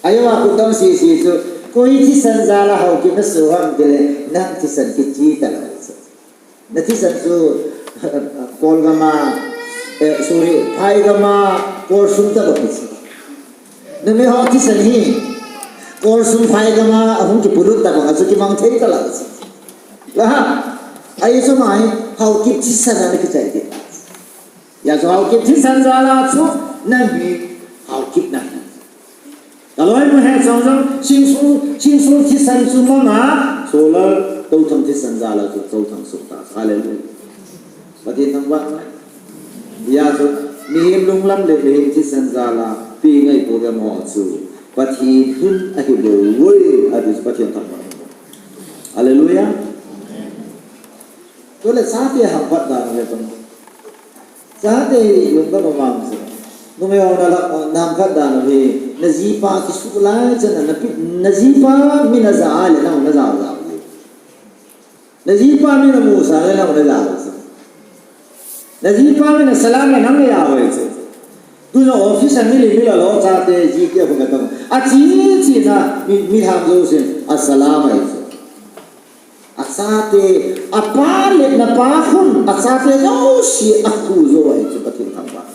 Ajo a khu tam sisi chu, koi thisan jal a Haokip naso ham itile, nang thisan kiche talou chu. Na thisan chu, Kol gam a, eh, sorry, phai gam a, Kolsung tabang hichu. Numei ho thisan hi, Kolsung phai gam a, ahung kipolut tabang a chu kimang thei talou chu. La ha, ahi chu mai, Haokip thisan a na kichai ding. Hijeh a chu Haokip thisan jal a chu, nang hi, Haokip nahi. Kaloinu he chongjong, Singsul, Singsul thisan chu manga, Solar, Touthang thisan jal a chu, Touthang sung ta. Hallelujah. Pathen thangvah. Hijeh a chu, mihem lunglam le mihem thisan jal a, ipi ngai program ho chu, Pathen hin ahi bou ve, ati chu Pathen thangvah. Hallelujah. Chule chate hamphat dan le tong. Chate lungdam a vang chu. Numei ho na la, na hamphat dan hi, na jipa kisuh lai chan a, na pi, na jipa min aja a le nang na jao jao ji. Na jipa min amusa le nang na jao ji. Na jipa min asalam le nang na jao ji. Tuna office a mi le mi la lo chate ji kia khu na tong. Achi chi na mi, mi ham jousen asalam ahi chu. Achate, apa le napa khun, achate jouse akhu jo ahi chu Pathen thangvah.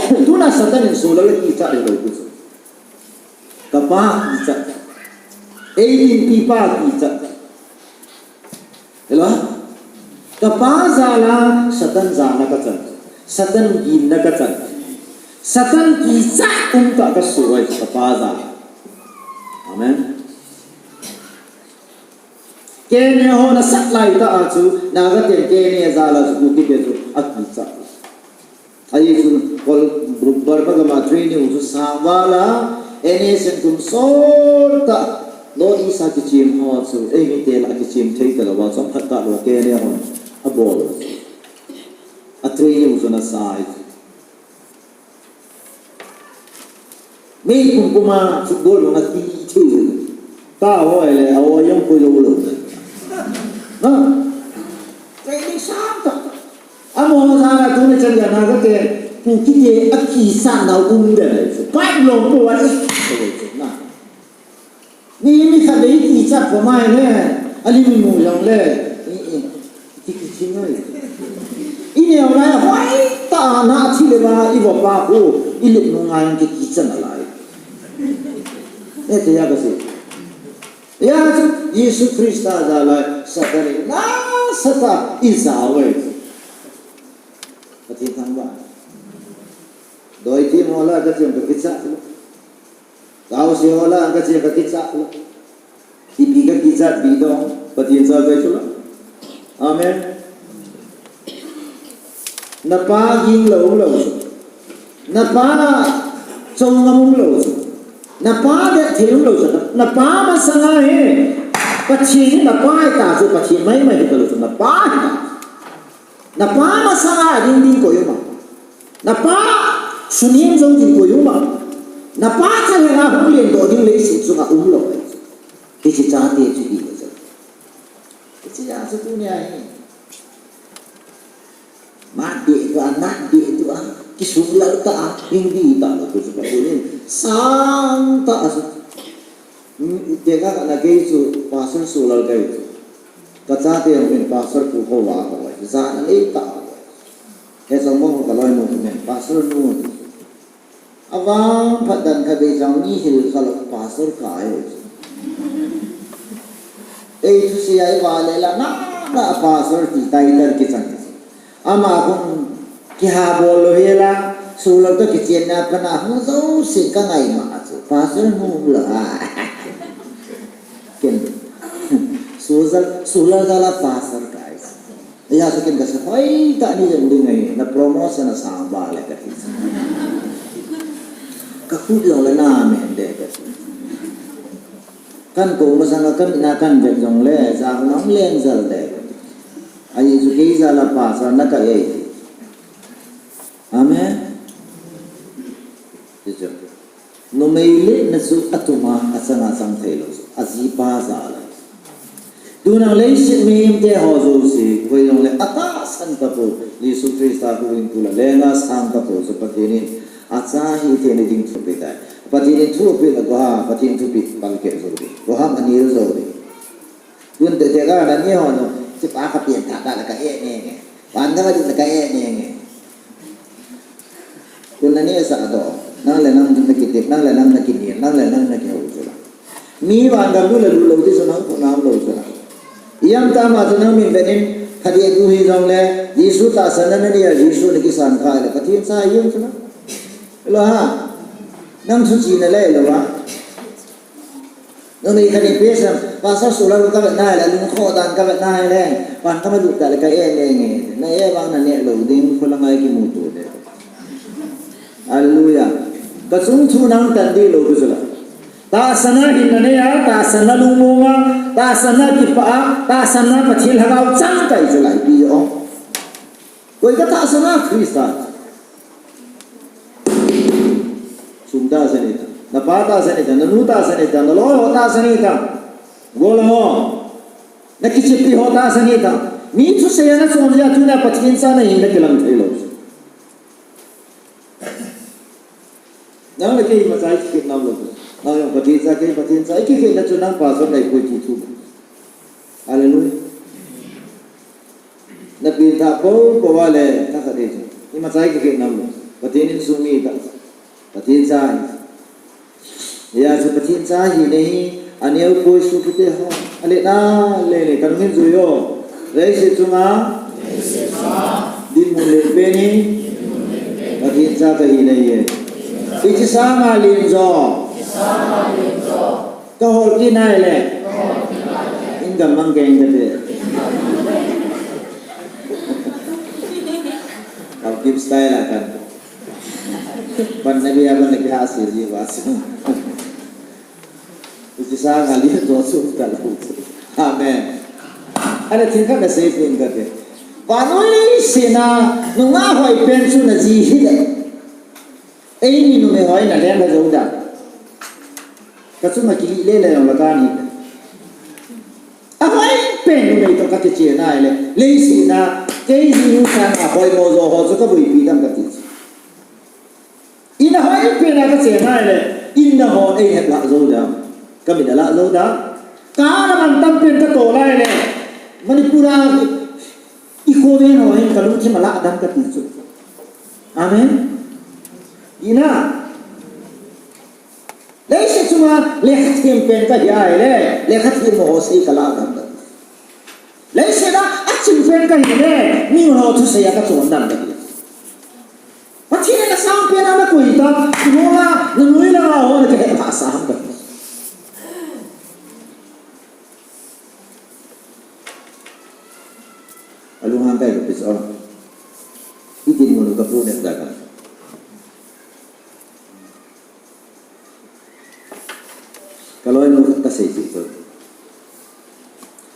Tuna Satan in Solar kichat le lou chu. Kapa kichat. Eidingpipa kichat. Hello? Kapa jal a Satan jana kachan. Satan ginna kachan. Satan kichat um tah kasoh ahi kapa jal a. Amen. Kene ho nasat lai tah a chu, Naga ten Kene jal a chu, Kuki te chu, akichat. Ahi chu, Kol, Burma gam a training u chu sangval a, N S N kum sot tah, North East a kichem ho chu, eimite lah a kichem thei talou va, chomkhat tah lou, Kene hon, abol u chu. A training u chu nasa ahi chu. Mei kum kum a football jong ati thei. Ta ho le, a ho jong koi lou lou. Ha? Training sang ta. Amaho jal a tuni chan geiya Naga te, Kuki te akichat nau um den ahi. Pipe long po a, eh. Na. Mi, mi khat le ikichat pha mai le, alim imu jong le, i, i, i, i, i, i, i neo lai, hoi tah a na thi le ba, i va pa khu, i lim nung a jong kichat nalai. E, tia kasei. Hijeh chun, Jesu Christa jal a, Satan in nasatah a ijao uve. Pathen thangvah. Doi ti mo la ka chem ka kichat. Taosen ho lah a kache kakichat lou. Ipi kakichat pi dong, Pathen cha kai chu la. Amen. Napa ging lou lou chu. Napa chongam um lou chu. Napa det thei um lou chu. Napa masanga hi. Pathen hi napa hita chu, Pathen maimai hita lou chu. Napa hita. Napa masanga ding ding koi um a. Napa sunem jou ding koi um a. Napa cha henga hung lendoh ding leiset chunga um lou. Hiche chate chu hi chu. Hiche a chu tunia hi. Mat deh tua, nat deh tua, kisulal ta a, hing di ta lo chu ka tunin. Sang ta a chu. Tekah a na kei chu, pastor sulal kei chu. Ka chate hung in pastor pu ho va ho. Jan a lei ta ho. He chang mo ka loi mo men, pastor nu. Avang phat dan khat vei chang ni hil kha lo pastor ka ai. Ei thu sia i va le la na na pastor ti title kichang. Ama khun kiha bol lo hi la, sulal to kichenna pana hung jouse ka ngai ma chu. Pastor nu la. Ken. Sulal, sulal jal a pastor ka ai. Hijeh a chu ken kasei, hoitah in jong ding ahi, na promotion asang val e kati. Ka khut jong le na men de kati. Kan kou masang a kan na kan vet jong le, ja na hung leng jal de kati. Ajeh chu kei jal a pastor na ka ei. Amen. Ti chu. Numei letna chu atum a achang a chang thei lou chu, ajipa jal a. Tun a leiset mihemte ho jouse, koi jong le atahsan tapou, Jesu Christa huhhingpu la lenga sang tapou chu Pathen in acha hithei na ding thu ape tai. Pathen in thu ape na koi ham, Pathen thupeh palkeh jou ding. Koi ham anel jou ding. Tun tekah a nani ho jong, hichepa ka pian tha ta la ka eh nge nge. Van ka va lut la ka eh nge nge. Tun nani sa do. Nang le nang na kiti, nang le nang na kini, nang le nang na kihou chu la. Mi van ka lut la lut lou ti chu nang ko nam lou chu la. Ijemtia ama chu nang min vet in, pha deh gu hi jong le, Jesu tahsan na nei a, Jesu na kisan kha le, Pathen cha hi jong chu la. Lo ha. Nang thu chi na le lo ha. Numei khat in pastor, pastor sulal ka vet na le, lungkhoh dan ka vet na le, van ka va lut ta le ka eh le nge. Na eh vang na neh lou ding, kho la ngai kimu to de. Hallelujah. Ka chung thu nang tan di lou chu la. Tahsan a hin na nei a, tahsan a lungmong a, tahsan a kipah a, tahsan a Pathen lhagao chang kai chu la ipi o. Koi ka tahsan a Christa. Sum tahsan ita. Na pa tahsan ita, na nu tahsan ita, na loi ho tahsan ita. Gollhang ho. Na kichepi ho tahsan ita. Mi thusei a na chon jeh a tuna Pathen cha na hi na kilang thei lou. Nang le kei imacha i kikhen nam lou. Nang jong Pathen cha, kei Pathen cha, i kikhen na chu nang pastor nei poi ti thu. Hallelujah. Na pin tha po po va le, tha khat e chu. Imacha i kikhen nam lou. Pathen insung mi ta. Pathen cha hi. Hijeh a chu Pathen cha hina hi, aneo poi sopi te ho. Ale na, le le, ka nung hin jui o. Leiset chunga. Dinmun len pen hi. Pathen cha ka hina hi e. Hiche sanga len jo. Ka hol kit nai le. In gam mang keng kate. Haokip style a kan. Ban na bia ban na kihahsel ji uva chu. Hiche sanga len jo chu ka lou. Amen. Ale thil khat kasei peh inge kati. Vannoi leiset a nungah hoi pen chu na ji hih le. Eini numei ho in alenlha jou dam. Ka chunga kilih le le jong la ka ni. Ahoi pen numei toh ka kichen nai le. Leiset a kei jinu sanga hoimo jo ho chu ka boipi dam kati. In ahoi pen a ka chen nai le. In na ho ei het lah jou dam. Ka mit alah jou dam. Ka la man tam pen ka toh lai le. Manipur a I kho ven ho hin ka lungthim alah dam kati chu. Amen. Ina. Leiset chunga lekha them pen kahi ahile, lekha them ho sei kalah dam kati. Leiset a aching pen kahi le, mi ho thusei a kachon dam kati. Pathen in asang pen a nakoi tam, ihola, nanoi langa ho nakihet lhah sah ham kati. Alunghang kai ka pis o. Itin mun ka pu ne da ka. Ka loinu ka sei chu.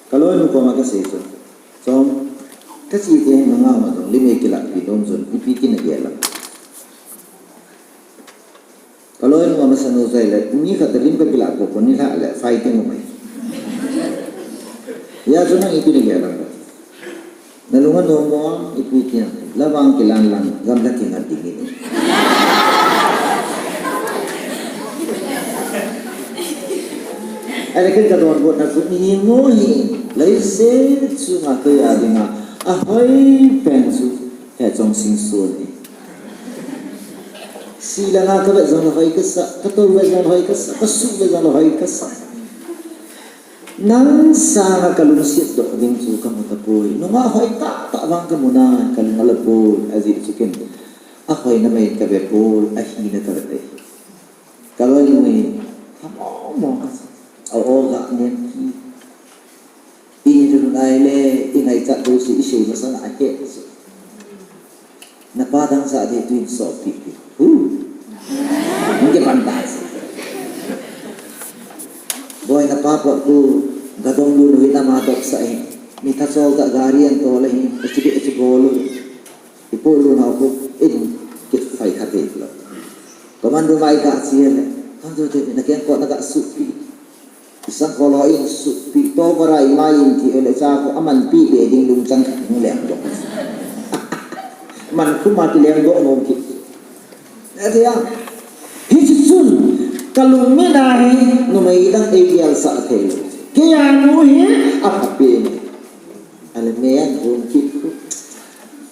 Ka loinu koma ka sei chu. Chong, ka chi te ma nga ma jong, lim ei kilah pi nom chun, ipi kin a gel a. Ka loinu ama sanu jai le, ni khat a lim ka kilah ko, ko ni lha le, fighting umai. Hijeh chun nang ipi nagel ham? Nalung anom mo, ipi tia. Lamang kilan lang, gamla kinga dingin. Ahile kei kadonbutna chu, imu hi, leiset chunga kei a dinga ahoi pen chu, Hechong Singson ahi. Silanga kavet jongle hoi kasah, katou vet jongle hoi kasah, kasuh vet jongle hoi kasah. Nang sanga kalungset doh ding chu kamu tapoi. Nungah hoi tahtah vang kamu nai, kalung ala poi, ajeh chu ken ahoina mai in kave poi, ahina kave ahi. Kaloinu hi, hamong mong kasa. A-o ga nem ki. Inilhun ahile, ingaichat jouse isei masanga ahe. Napa dang sa di tuin soppi pi. Hu. Nge pan ta se. Boi, napa pot ku, gadong lulu hi nama dok sa hi. Mi thachol ta gari an tol hi, achi bi achi bolu. Ipo lu na ku, in kit fai kha te lo. Commando mai ka chi le. Kan jo te na ken ko na ka supi. Isang kolo in supi to bara i mai in ti ele cha ko aman pi be ding lungchang khat hung leng doh. Man khuma ti leng doh nom ki. Atia. Hichi chun kalung mina hi numei dang ei gel sah thei lo. Kei a nu hi apha pen. Ale me an hun kit khu.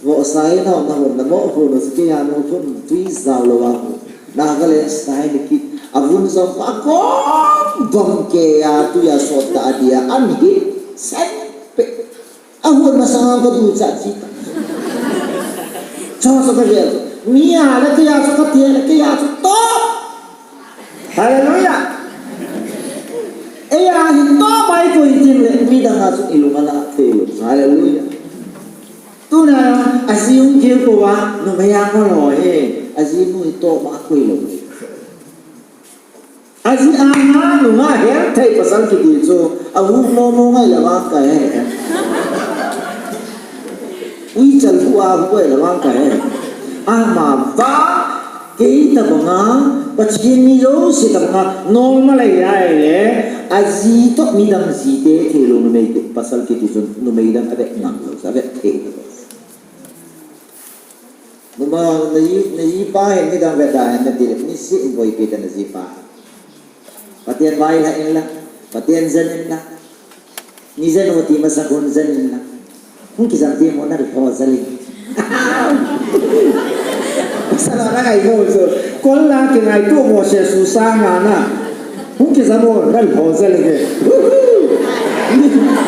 Vohsa in hom na hun na mo hun u kei a nu khun tui jao lou a khu. Nagaland style kit. Avun jong pa kom bom kei a tui a sot ta dia an hi. Sen pe. Ahun masang a kaducha chi ta. Cho so kavel. Mi a la kei a so katia la kei a so to. Hallelujah. Eia hin to pai koi jing le, midang a chu ilung ala thei lo. Hallelujah. Tuna, aji hung kil pouva, numei a ngol ho hi, aji nu hi to ma koi lou. Aji a nga nunga hel thei pasal kiti chu, ahu mo mo ngai la vang kahe. Uichal hu a hu ngai la vang kahe. Ama vang Kei tabanga, Pathen mi jouse tabanga, normal ahi ahile, aji toh midang ji te, theilou numei te, pasal kiti chun, numei dang avet ngam lou, avet thei lou. Numa, naji, najipa hin midang vet da hen nati le, niseh in boipi ta najipa. Pathen vailhah inlang, Pathen jen inlang. Ni jen u ti masa khun jen inlang. Hung kijam ti mo nalho jal in. Pasal a nangai mo so. Kol la kingaito mo se su sanga na. Hung kijam mo nalho jal in.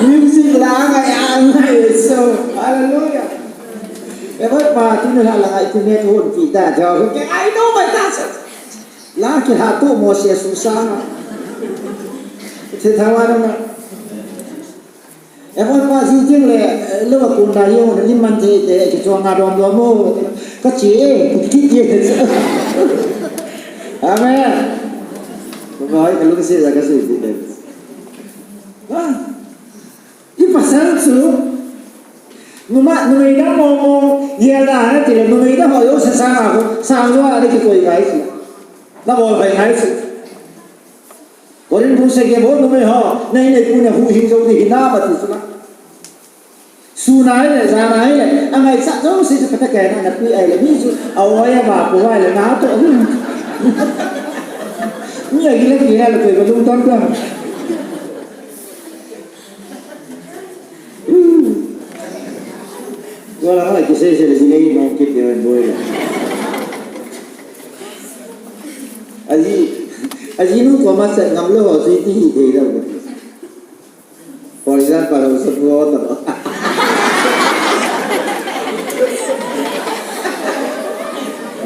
Music la ngai a ngai so. Hallelujah. Evat pa tu na la ngai tu ne tu hon pi ta jo. Hung kingaito mai ta so. La kilha tu mo se su sa. Thithawa na. Evat pa ji jing le, le wa kun da yo, ni man thei te, kichong a dom dom mo. Kache, kiti. Amen. Ko hai kalung se la kasi ti te. Ah. Hi pasal chu, numa, numei dang mong mong, yel da na ti le, numei dang ho jouse sanga ko, sang jo a le kikoi ngai chu. Nabol phai ngai chu. Korin bung sagi bol numei ho, nei nei pu na huhhing jou ding hinam ati chu na. Sun ahile, jan ahile, angaichat jouse chu phatah a kei na pi ahile, mi chu, a oi a ba pu ahile, na to. Mi a gile gile le koi ko lung ton ton. Wala ha kisei sei le jinei no kit de boi. Aji, aji nu ko ma se ngam lou ho ji ti hi de da. For example, ho sa pu ho ta ba.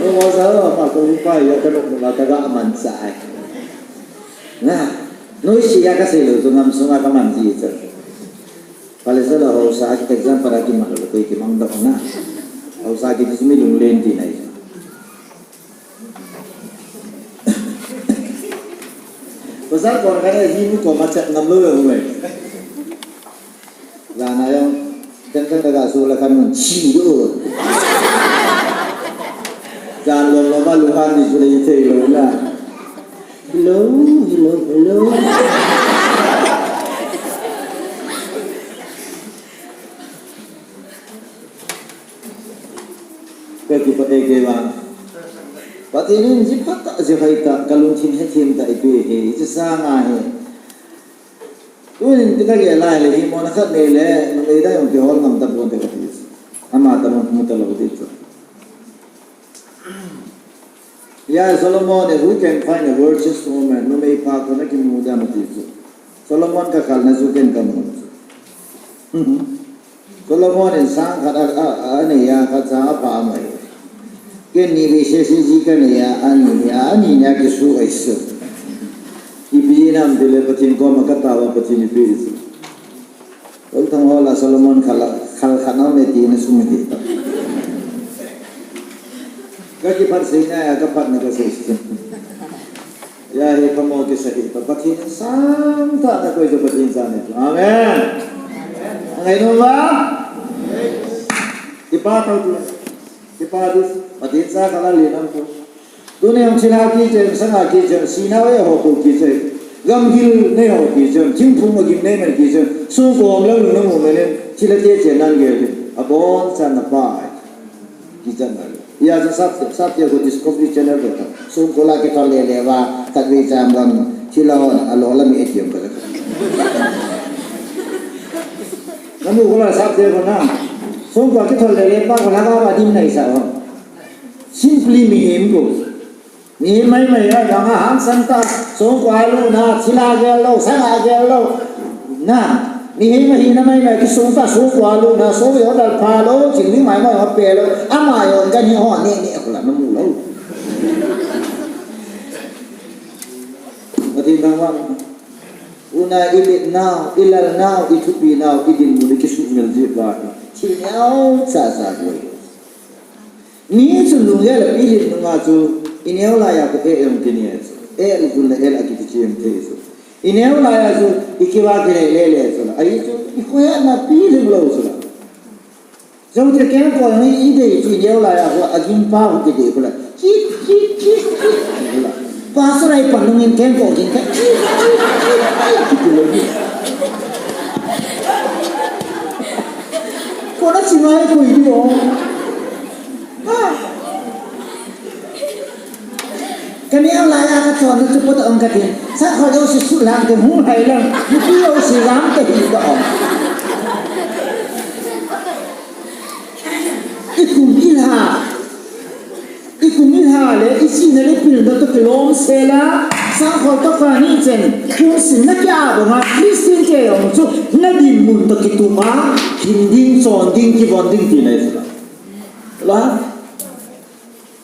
Ho sa ho pa ko pa ya ka no ma ta ga man sa ai. Na, noi si ya kasei lou chu ngam sunga kaman ji chu. Palisa la haosa example a kimang lou, koi kimang dok na. Haosa kiti chu mi lunglen tina ahi. Pasal kon kana ji mu ko ma chat ngam lou lou mai. Jana jong, kan kan ka ga su la kan mun chi do. Jan lou lou ma lu han di su le thei lou na. Hello, hello, hello. Kipah e kei vang. Pathen in ji phatah, ji hoitah, kalungthim hethem tah eipeh e, hiche sanga hi. Tunin tia kagel lai le hi mona khat nei le, numei dang jong kihol ngam tapon te kati. Ama tah mong mu talou ti chu. Ya Solomon in, "Who can find a virtuous woman?" Numei pha koi a kimu dem ati chu. Solomon kakal na chu ken kamu chu. Solomon in sang khat a, a, a, anei a, khat cha apha mai. Ken ni vei se si ji kanei a, ani ni a, ani ni a kisu ai su. Ipi nam tile Pathen koma katao a Pathen in eipeh chu. Ol thang hola Solomon khala, khal khat na me ti na sum ti ta. Kakiphat sei na ya, kaphat na kasei. Ya hi pamo kisa hi pa Pathen sangtah na koi chu Pathen sangtah. Amen. Ngai nom uva? Kipah tao tu. Kipah tu. Pathen sangtah la le nam tu. Tuni jong thilha kichen, sanga kichen, sinau eiho kou kichen. Gamgil neiho kichen, thingphung agim neiman kichen. Songko umlou lung namu manin, thilha kichen nan gel. Abonchan na pai. Kichen nan. Hijeh chun sap, sap tia ko Discovery Channel ko ta. Songko la kithol lele uva, khatvei cham gam, thilha hon, alo la mi etiam ka la. Namu ko la sap tia ko na. Songko kithol lele pa ko la ba ba dim nai sa o. Simply mihem ko. Mihem maimai a, dang a hangsan ta, songko a luna, thilha gel lou, sanga gel lou. Na, mihem ahina maimai kisong ta, songko a luna, song jong dal pha lou, thil ding maimai ho pe lou, ama jong gan hi ho ne ne, kula namu lou. Pathen thangvah. Una ilet nau, ilal nau, ithupi nau, idinmun, ikisuhmil jeh uva. Thil neo cha cha boi. Mi chu lunggel a pilhin nunga chu, ineo laiya khu eh jong kine chu. Eh jong le eh a kiti chem thei chu. Ineo laiya chu, ikiva kile le le chu. Ahi chu, ikhoiya na pilhin lou chu la. Jong te kengkol ni idei chu ineo laiya khu, aging pa khu kidei khu la. Chit, chit, chit, chit. Pastor ai pan nungin kengkol ging ka. Chit, chit, chit, chit. Kiti lou ni. Kona chi ngai koi di o. Ka neo laiya ka chonna chu pot a um ka tin. Sa kho jouse sulang te hung hai lang. Nupi jouse lam te hi ka um. I kum i lha. I kum i lha le, i chihna le pilna toh kilom sel a. Sa kho toh ka ni chen. Kum sin na kya banga. Christian te jong chu. Na dinmun toh kitup a. Hin ding, chon ding, kivon ding ti na i la. La.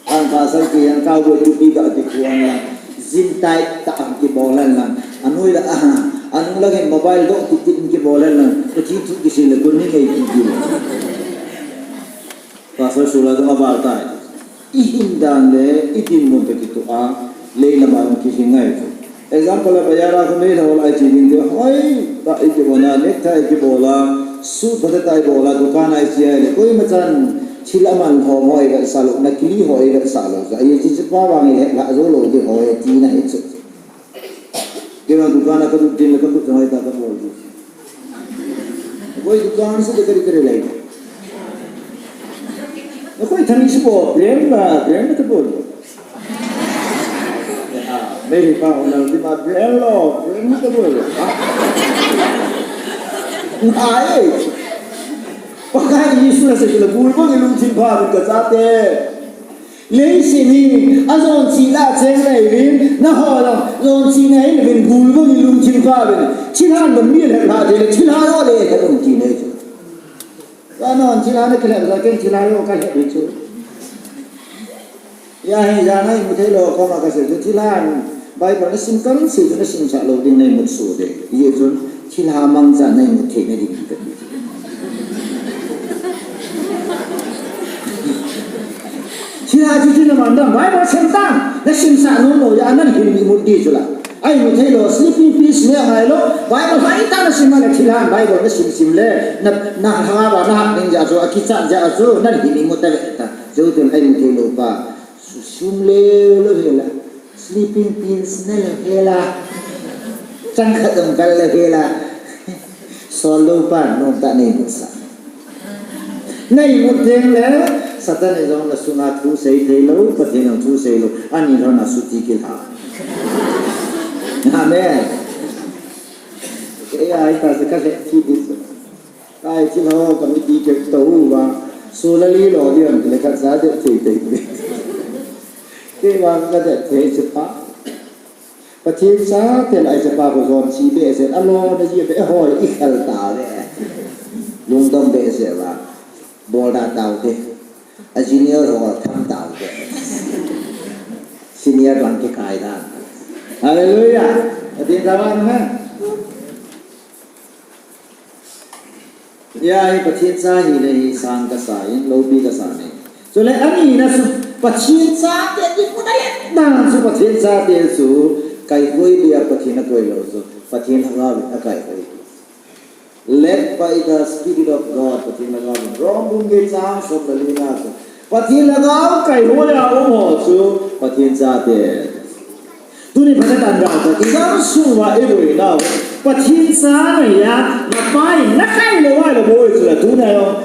Ang pasal ke yang kau buat tu tiga ti kuang lang. Zin tai ta ang kibol hen lang. Anoi la aha. Anung lagi mobile dok ti ti kibol hen lang. Kati tu kisi le kun ni ngai ti ti. Pasal sula tu abal tai. I hin dan le, i dinmun toh kitup a. Lei la ma ki hingai tu. Example a, bazar a khu meilhei ho la iche ding ti, hoi, ta ikibola, necktie ikibola, suit phatah tah ibola, dukan a iche a ile, koima chan thil aman lhom ho ivetsah lou, nakli ho ivetsah lou, ja, iche pa vang ile, la jou lou ding ho, tina hi chu. Kei vang dukan a kalut ding le kakhut jong ahi ta kabol ding. Koi dukan se de kari kari lai. Koi thani se bo, brand la, brand ta bol. Ah, meilhei pa hon nal ti ma brand lo, brand ta bol. Ai. Pakai Jesu la se la bul bang ilungthim pha ka chate. Leiset hi, ajon chih la cheng nahiuvin, nangho jong, jon chih nahiuvin, gul bang ilungthim pha uvin. Thilhan bang mi le pha thei le, thilha jo le he bang ti nei chu. Ka non thilha na kile la ken thilha jo ka le chu. Ya hi ja nai mu thei lou koma ka sei chu thilhan. Bible na sim kang sei chu na simsah lou ding na imut soh ding. Hijeh chun thilha mangcha na imut thei na ding ka ti. Thilha chu chu na man dam Bible sim tang na simsah nom lou ya nan hin imut ding chu la. Ai mu thei lou sleeping pills ne ngai lou Bible hai ta na sim le thilha Bible na sim sim le na na ha ba na ha ning ja chu a kichat ja chu nan hin imut ta ve ta. Chu tun ai mu thei lou pa. Su sum leu lou hi la. Sleeping pills ne lou hi la. Chang khat dong kal lou hi la. Sol lou pa nom ta nei mu sa. Nei mu teng le. Satan in jong nasunga thu sei thei lou, Pathen in jong thu sei lou, ani lhon a suti kilha. Amen. Kei a hita se ka lheh thi di se. Kai thi lou ka miti kep tou va. Solar li lo di am le ka sa de thei thei. Kei va ka de thei se pa. Pathen chate lai chapa ho jong chi behseh, alona ji behseh, hoi i khel tauve. Lungdong behseh va. Bol da tau te. A junior ho tham tau te. Senior lang kikai da. Hallelujah. Pathen thangvah hen. Hia hi Pathen cha hina hi sang kasa in, loupi kasa in. Chule ani na chu Pathen chate, i muna le na chu Pathen chate chu kaihoi dia Pathen akoi lou chu. Pathen Lhagao in akaihoi. Led by the Spirit of God, Pathen Lhagao in. Rom bung get chang som le li na chu. Pathen Lhagao kaihoi a um ho chu Pathen chate. Tuni phatah in gah ta, i gamsung uva i loi nau. Pathen cha na hia, na pa in na kai lou a le boi chu la tuni a jong.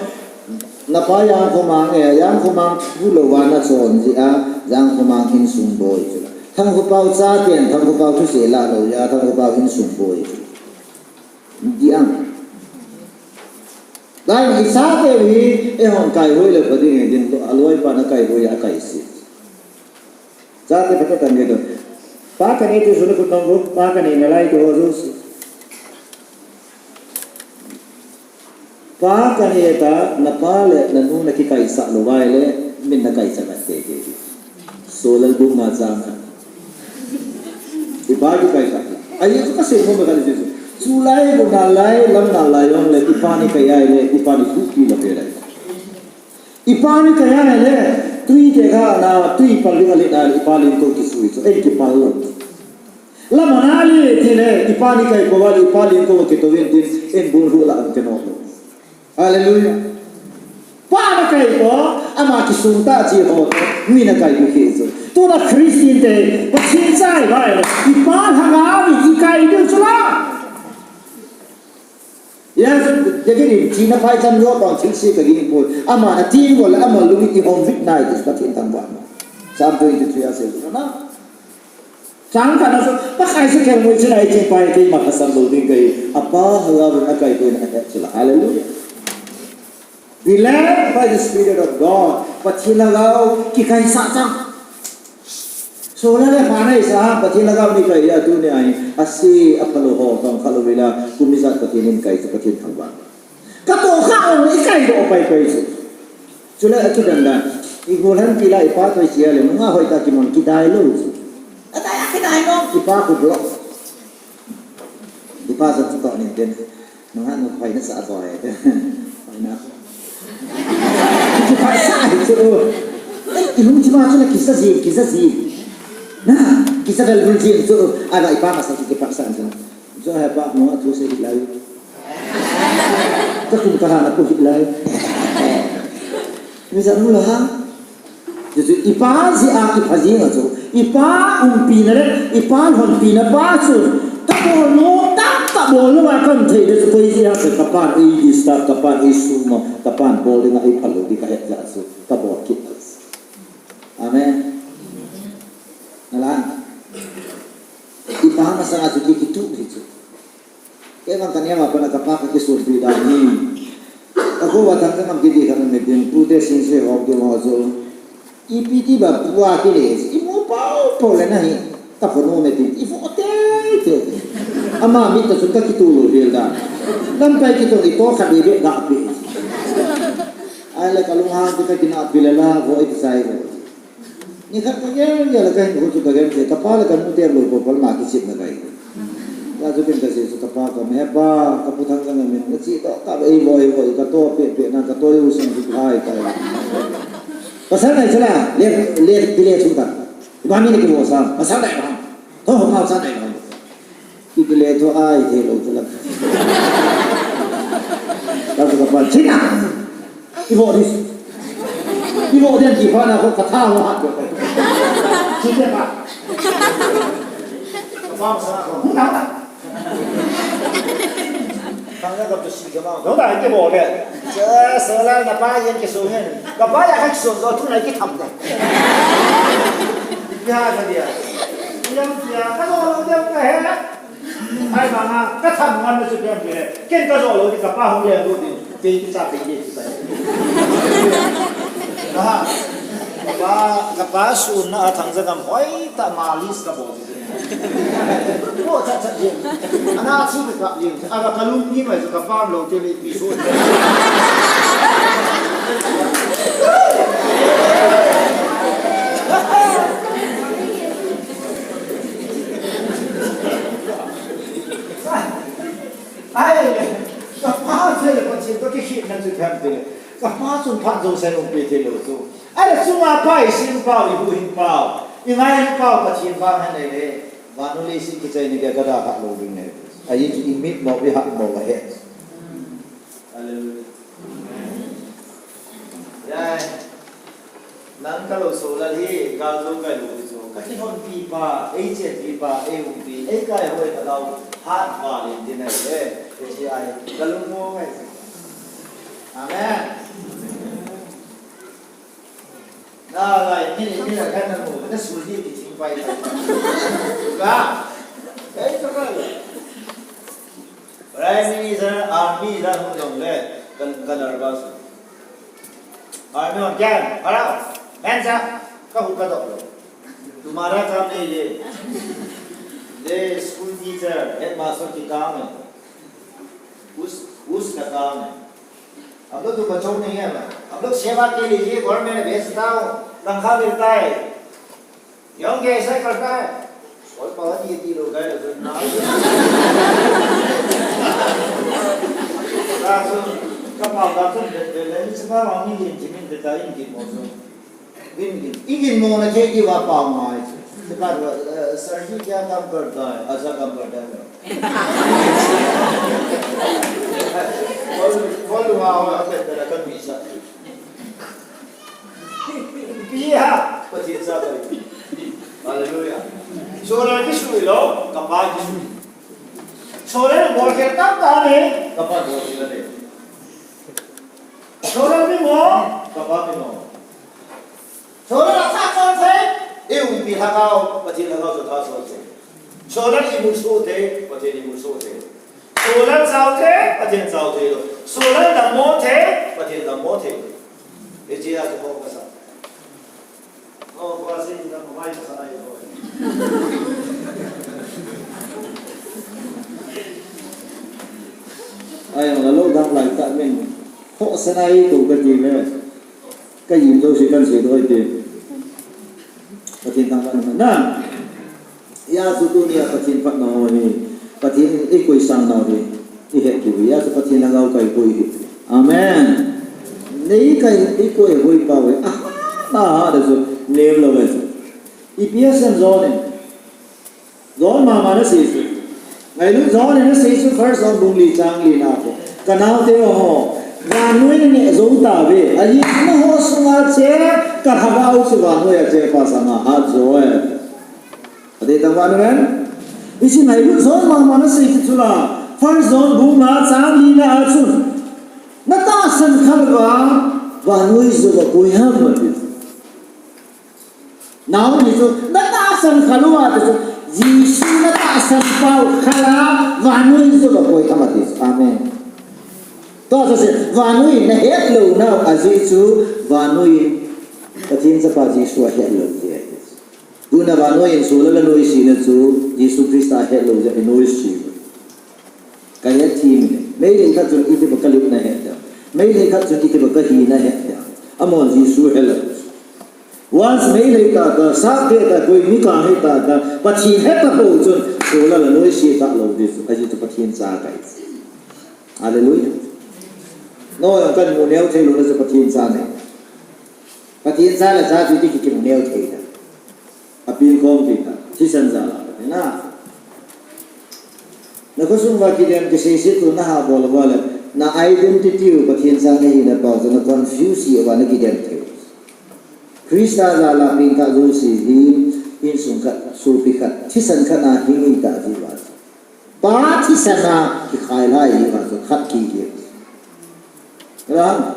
Na pa Jangkhomang e, Jangkhomang pu lou va na chon ji a, Jangkhomang insung boi chu la. Thangkhopao chaten, Thangkhopao thusei la lou a, Thangkhopao insung boi chu la. Di ang. Lai i chate hi, eihon kaihoi le pha ding e, din to, aloi pa na kaihoi a kaise. Chate phatah in gah ta. Pa kanei ti suna kut nong kut, pa kanei nalai ti ho jouse. Pa kanei ta, na pa le na nu na kikaisah lou vai le, min na kaisah khat te te. Solar bung nga chang khat. I pa kikaisah. Ai, chu ka sei mo ka ni chu. Chu lai, bu na lai, lam na lai, jong le, i pa ni kai ai le, i pa ni thu pi la pe lai. I pa ni kai a le, tui te kha na, tui pal ding a le na, i pa ling ko kisui chu, ei kipal lou. Lam a na le ti le, i pa ni kai ko va le, i pa ling ko kitouvin tin, ei bul hu la ang kino. Hallelujah. Pa na kai ko, ama kisung ta chi ho, mi na kai ko ki chu. Tuna Christian te, Pathen cha i va le, i pa Lhagao in i kai diu chu la. Yes, David in thina phaicham Joab bang thilse ka ging poi. Ama na thil bol le, ama lung i hom vit nai ti Pathen thangvah. Psalm twenty-three a sei na. Chang khat na chu, Pakai chu khelngoi china i ching pai keima kha sam lou ding kahi. A pa Lhagao in a kai poi na ka chu la. Hallelujah. Be led by the Spirit of God. Pathen Lhagao kikaisah chang. Solar le pha nei sa, Pathen Lhagao in i kai a tuni a hi, ase, aphalou ho, tong khalou vela, kum ijat Pathen in kai chu Pathen thangvah. Ka to kha ong i kai doh pai pai chu. Chule a kidan dan. I golhang pi la i pa toi chia le, nunga hoi ta kimon kidai lou chu. A dai a kidai lou, i pa khu block. I pa sa chu to nin den. Nunga nu hoi na sa boi. Hoi na. Kipasa hi chu. Eh, i lung chi ma chu na kisa ji, kisa ji. Na, kisa vel vul ji chu. A la i pa ma sa kipasa chu. Jo he pa mo a thu sei lai. Ka kum ka ha na pu hi lai. Mi sa nu la ha. Chu chu i pa jeh a kipha jing a chu. I pa umpi na le, i pa lhonpi na pa chu. Ka bol nom tah, ka bol lou a ka um thei le chu koi jeh a chu ka pan ei disturb, ka pan ei sum a, ka pan bol ding a ei phal lou ding ka het jeh a chu. Ka bol kit. Amen. Nalan. I pa masang a chu ki, kitu hi chu. Kei vang ka neo a pat a ka pa ka kisunpi dan hi. Ka ko va thang ka ngam kiti kha na me tin, tute sin se hop ding ho chu. Ipi ti ba pu a kile, i mu pau pau le na hi. Ka pho no me tin, i pho te te. Ama mit ta chun ka kitu lou vel dan. Lamkai kitu i to kha de be ga pi. Ai le ka lunghang ti ka kina pi le la, vo i ti sai vo. Nikhat ka gel gel a ka hinkho chu ka gel thei, ka pa le ka nu te lou ko pal ma kichepna ka hi. Ka chu ken ka sei chu ka pa ka me pa, ka pu thang ka ngam in, na chi to ka ba ei voi voi, ka to pe pe na, ka to u sang chu hai ka. Pasal nai chala, le, le, le chu ka. Ba mi ni ki mo sa, pasal nai ba. To ho ma sa nai ba. Kikile to ai thei lou chu la. Ka chu ka pa, "China! I vo dis. I vo den ki pa na ko ka tha ho ha." Chi te pa. Ka pa sa ko. Ang ka tu si ka ma. Dong da ke bo le. Sa sa la na pa yen ke so ngen. Ka pa ya ka so zo tu na ke tham de. Ya ka dia. Yang ya ka zo lo de ka he. Ai ma nga ka tham ngan na su pian ke. Ken ka zo lo de ka pa hung le do de. Pe ki sa pe ki sa. Ka pa ka pa su na a thang za gam hoi ta ma lis ka bo. Bo cha cha ye. Ana chu ka ye. Aga kalung ni mai ka farm lo te le pi so. Ai, ka pa se le pa se to ki ki na chu tham te. Ka pa chun phat zo sai um pe te lo chu. Ai, chunga pa i sin pa i bu hin pa. I ngai hin pa Pathian pa han le le. Vannoi leiset kichai ni ka ka da kha lo ding ne. Ahi chu i mit mo i hat mo ahi. Hallelujah. Yai. Nang ka lo so la hi, ka zo ka lo so. Ka kihonpi pa, ei chepi pa, ei umpi, ei kai hoi ka lo. Hat va lin din ai le. Ka chi ai. Ka lung mo ngai. Amen. Na lai, ni, ni la kan na mo, na su ni ki ting pai. Ka. Kai to ka. Prime Minister, army la hung dong le, kan, kan nervous. Army on kya? Para. Mensa. Ka hu ka dok lo. तुम्हारा काम नहीं ये. ये school teacher, headmaster की काम है. उस, उसका काम है. हम लोग तो बचाव नहीं है भाई. हम लोग सेवा के लिए ये गवर्नमेंट भेजता हो, तनख्वाह मिलता है. यंग ऐसा ही करता है. और पवन ये तीन लोग हैं, तो ना. Kapal da tu de de le, ni chapa ma ni din jimin de ta in din mo so. Din din. I din mo na ke ki wa pa ma. Chapa, sir ji kya kaam karta hai? Aisa kaam karta hai. Bol, bol wa ho, aap de de la kan bisa. Ipi ham, Pathen cha kahi. Hallelujah. Solar kisui lou, kapa kisui. Solar bol khel tam ta ne, kapa bol khel ne. Solar mi mo, kapa mi mo. Solar atha chon se, i umpi lhagao, Pathen lhagao chu tha chon se. Solar i muso thei, Pathen i muso thei. Solar chao thei, Pathen chao thei lou. Solar dammo thei, Pathen dammo thei lou. Hiche a chu ho kasa. Ho kasa in dammo mai kasa nai ho. Ai, la lo dam lai ta min. Ho sa nai to kati le. Ka yin jouse kan seidoh ite. Pathen thangvah in um hen. Hijeh chun tunia Pathen phatna ho hi, Pathen in eikoi sang nau hi, ihet diu ahi. Hijeh chun Pathen lhagao kaikoi hi. Amen. Nei kai, eikoi hoi pau hi. Ah, na ha da chu, nem lou ve chu. Ipi asei em John in. John mama in asei chu. Ngailut John in asei chu First John bung li chang li na chu. Ka naote ho. Vannoi naneh jou tauve. Ajeh chu nangho sunga che, ka lhagao chu vannoi a chepa sanga hat jo e. Pathen thangvah in um hen. Hiche ngailut John mama in asei chu la. First John bung nga chang li na a chun. Na tahsan kha uva, vannoi jou va koi ham ati. Naote chu, na tahsan kha lou a, ti chu, Jesu na tahsan pau kha la, vannoi jou va koi ham ati. Amen. Tua chu se, vannoi na het lou nau, ajeh chu, vannoi, Pathen chapa Jesu ahet lou jeh ahi. Tuna vannoi in solar la noise na chu, Jesu Christa ahet lou jeh, noise. Ka het thim e. Meitei khat chun iti ba ka lut na het dia. Meitei khat chun iti ba ka hi na het dia. Amahon Jesu he lou. Once Meitei ta ta, Sakte ta, koi mi ka he ta ta, Pathen he ta pou chun, solar la noise ta lou di chu, ajeh chu Pathen cha kahi. Hallelujah. Nangho jong kamu neo thei lou na chu Pathen cha nei. Pathen cha le cha chu iti kimu neo thei ta. Apeng khom ti ta, thisan jal a, na. Na khosung uva kidem kiseiset u na ha bol uva le, na identity u Pathen cha na hina pau chu na confuse hi uva na kidem thei u. Christa jal a pengthah jouse hi, insung khat, sopi khat, thisan khat na hing in ta ti uva. Pa thisan a kikhai lai hi va chu khat ki ki. Ra.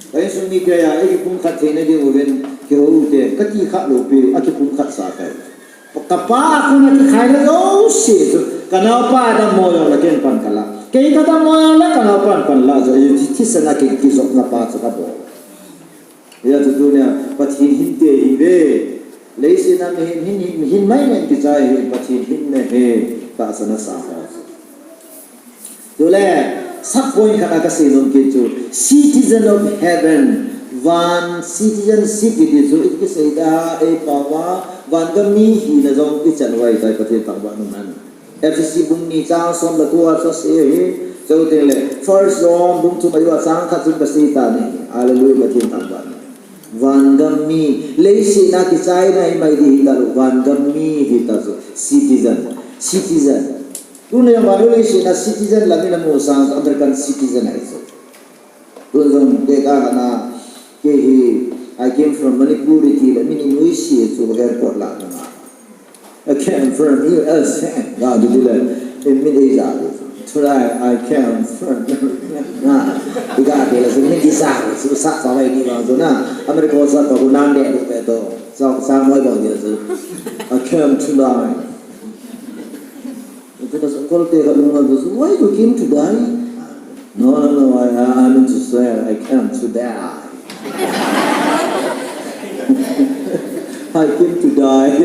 Ka insung mi kei a, eiki pumkhat theina ding uvin, kihou ute, kati khat lou pi, aki pumkhat sa kai. Ka pa a kona kikhai la jouse chu, ka naopa dammo jong le ken pan ka la. Kei ka dammo jong le ka naopan pan la jo, thi-, thisan a ki, kijopna pa chu ka bol. Hijeh chun tunia, Pathen hinte ihiuve. Leiset a mihem hin, hin, hin mai mai kichai hi, Pathen hinna ahi, tahsan a sa ho. Chule, sub point khat a kasei nom kit chu, citizen of heaven, van citizenship kiti chu, iti kisei da, eipao a, van gam mi hina jong ichan uva ahitai Pathen thangvah in umhen. Ephesi bung ni chang som le ko a chu asei ahi, chuteng le, First John bung thum a jong chang khat chun kasei tan ahi, Hallelujah, Pathen thangvah in. Van gam mi, leiset a kichai mai mai ding hita lou, van gam mi hita chu, citizen, citizen. Tuna jong vannoi leiset a citizen la min amu sang chu American citizen ahi chu. Tun jong tekah a, kei hi, I came from Manipur iti le min imu ise chu airport lah a. I came from U S A. Ga du du le, in min eija. Tonight I came from. Na, iga de le, min eija, sa sa vai ni vang chu na. America sa pa ku nan de du pe to. Sa sa moi vang de chu. I came tonight. Ito na sa Kolte ka lunga, why you came to die? No, no, no, I, I, I mean to say, I came to die. I came to die.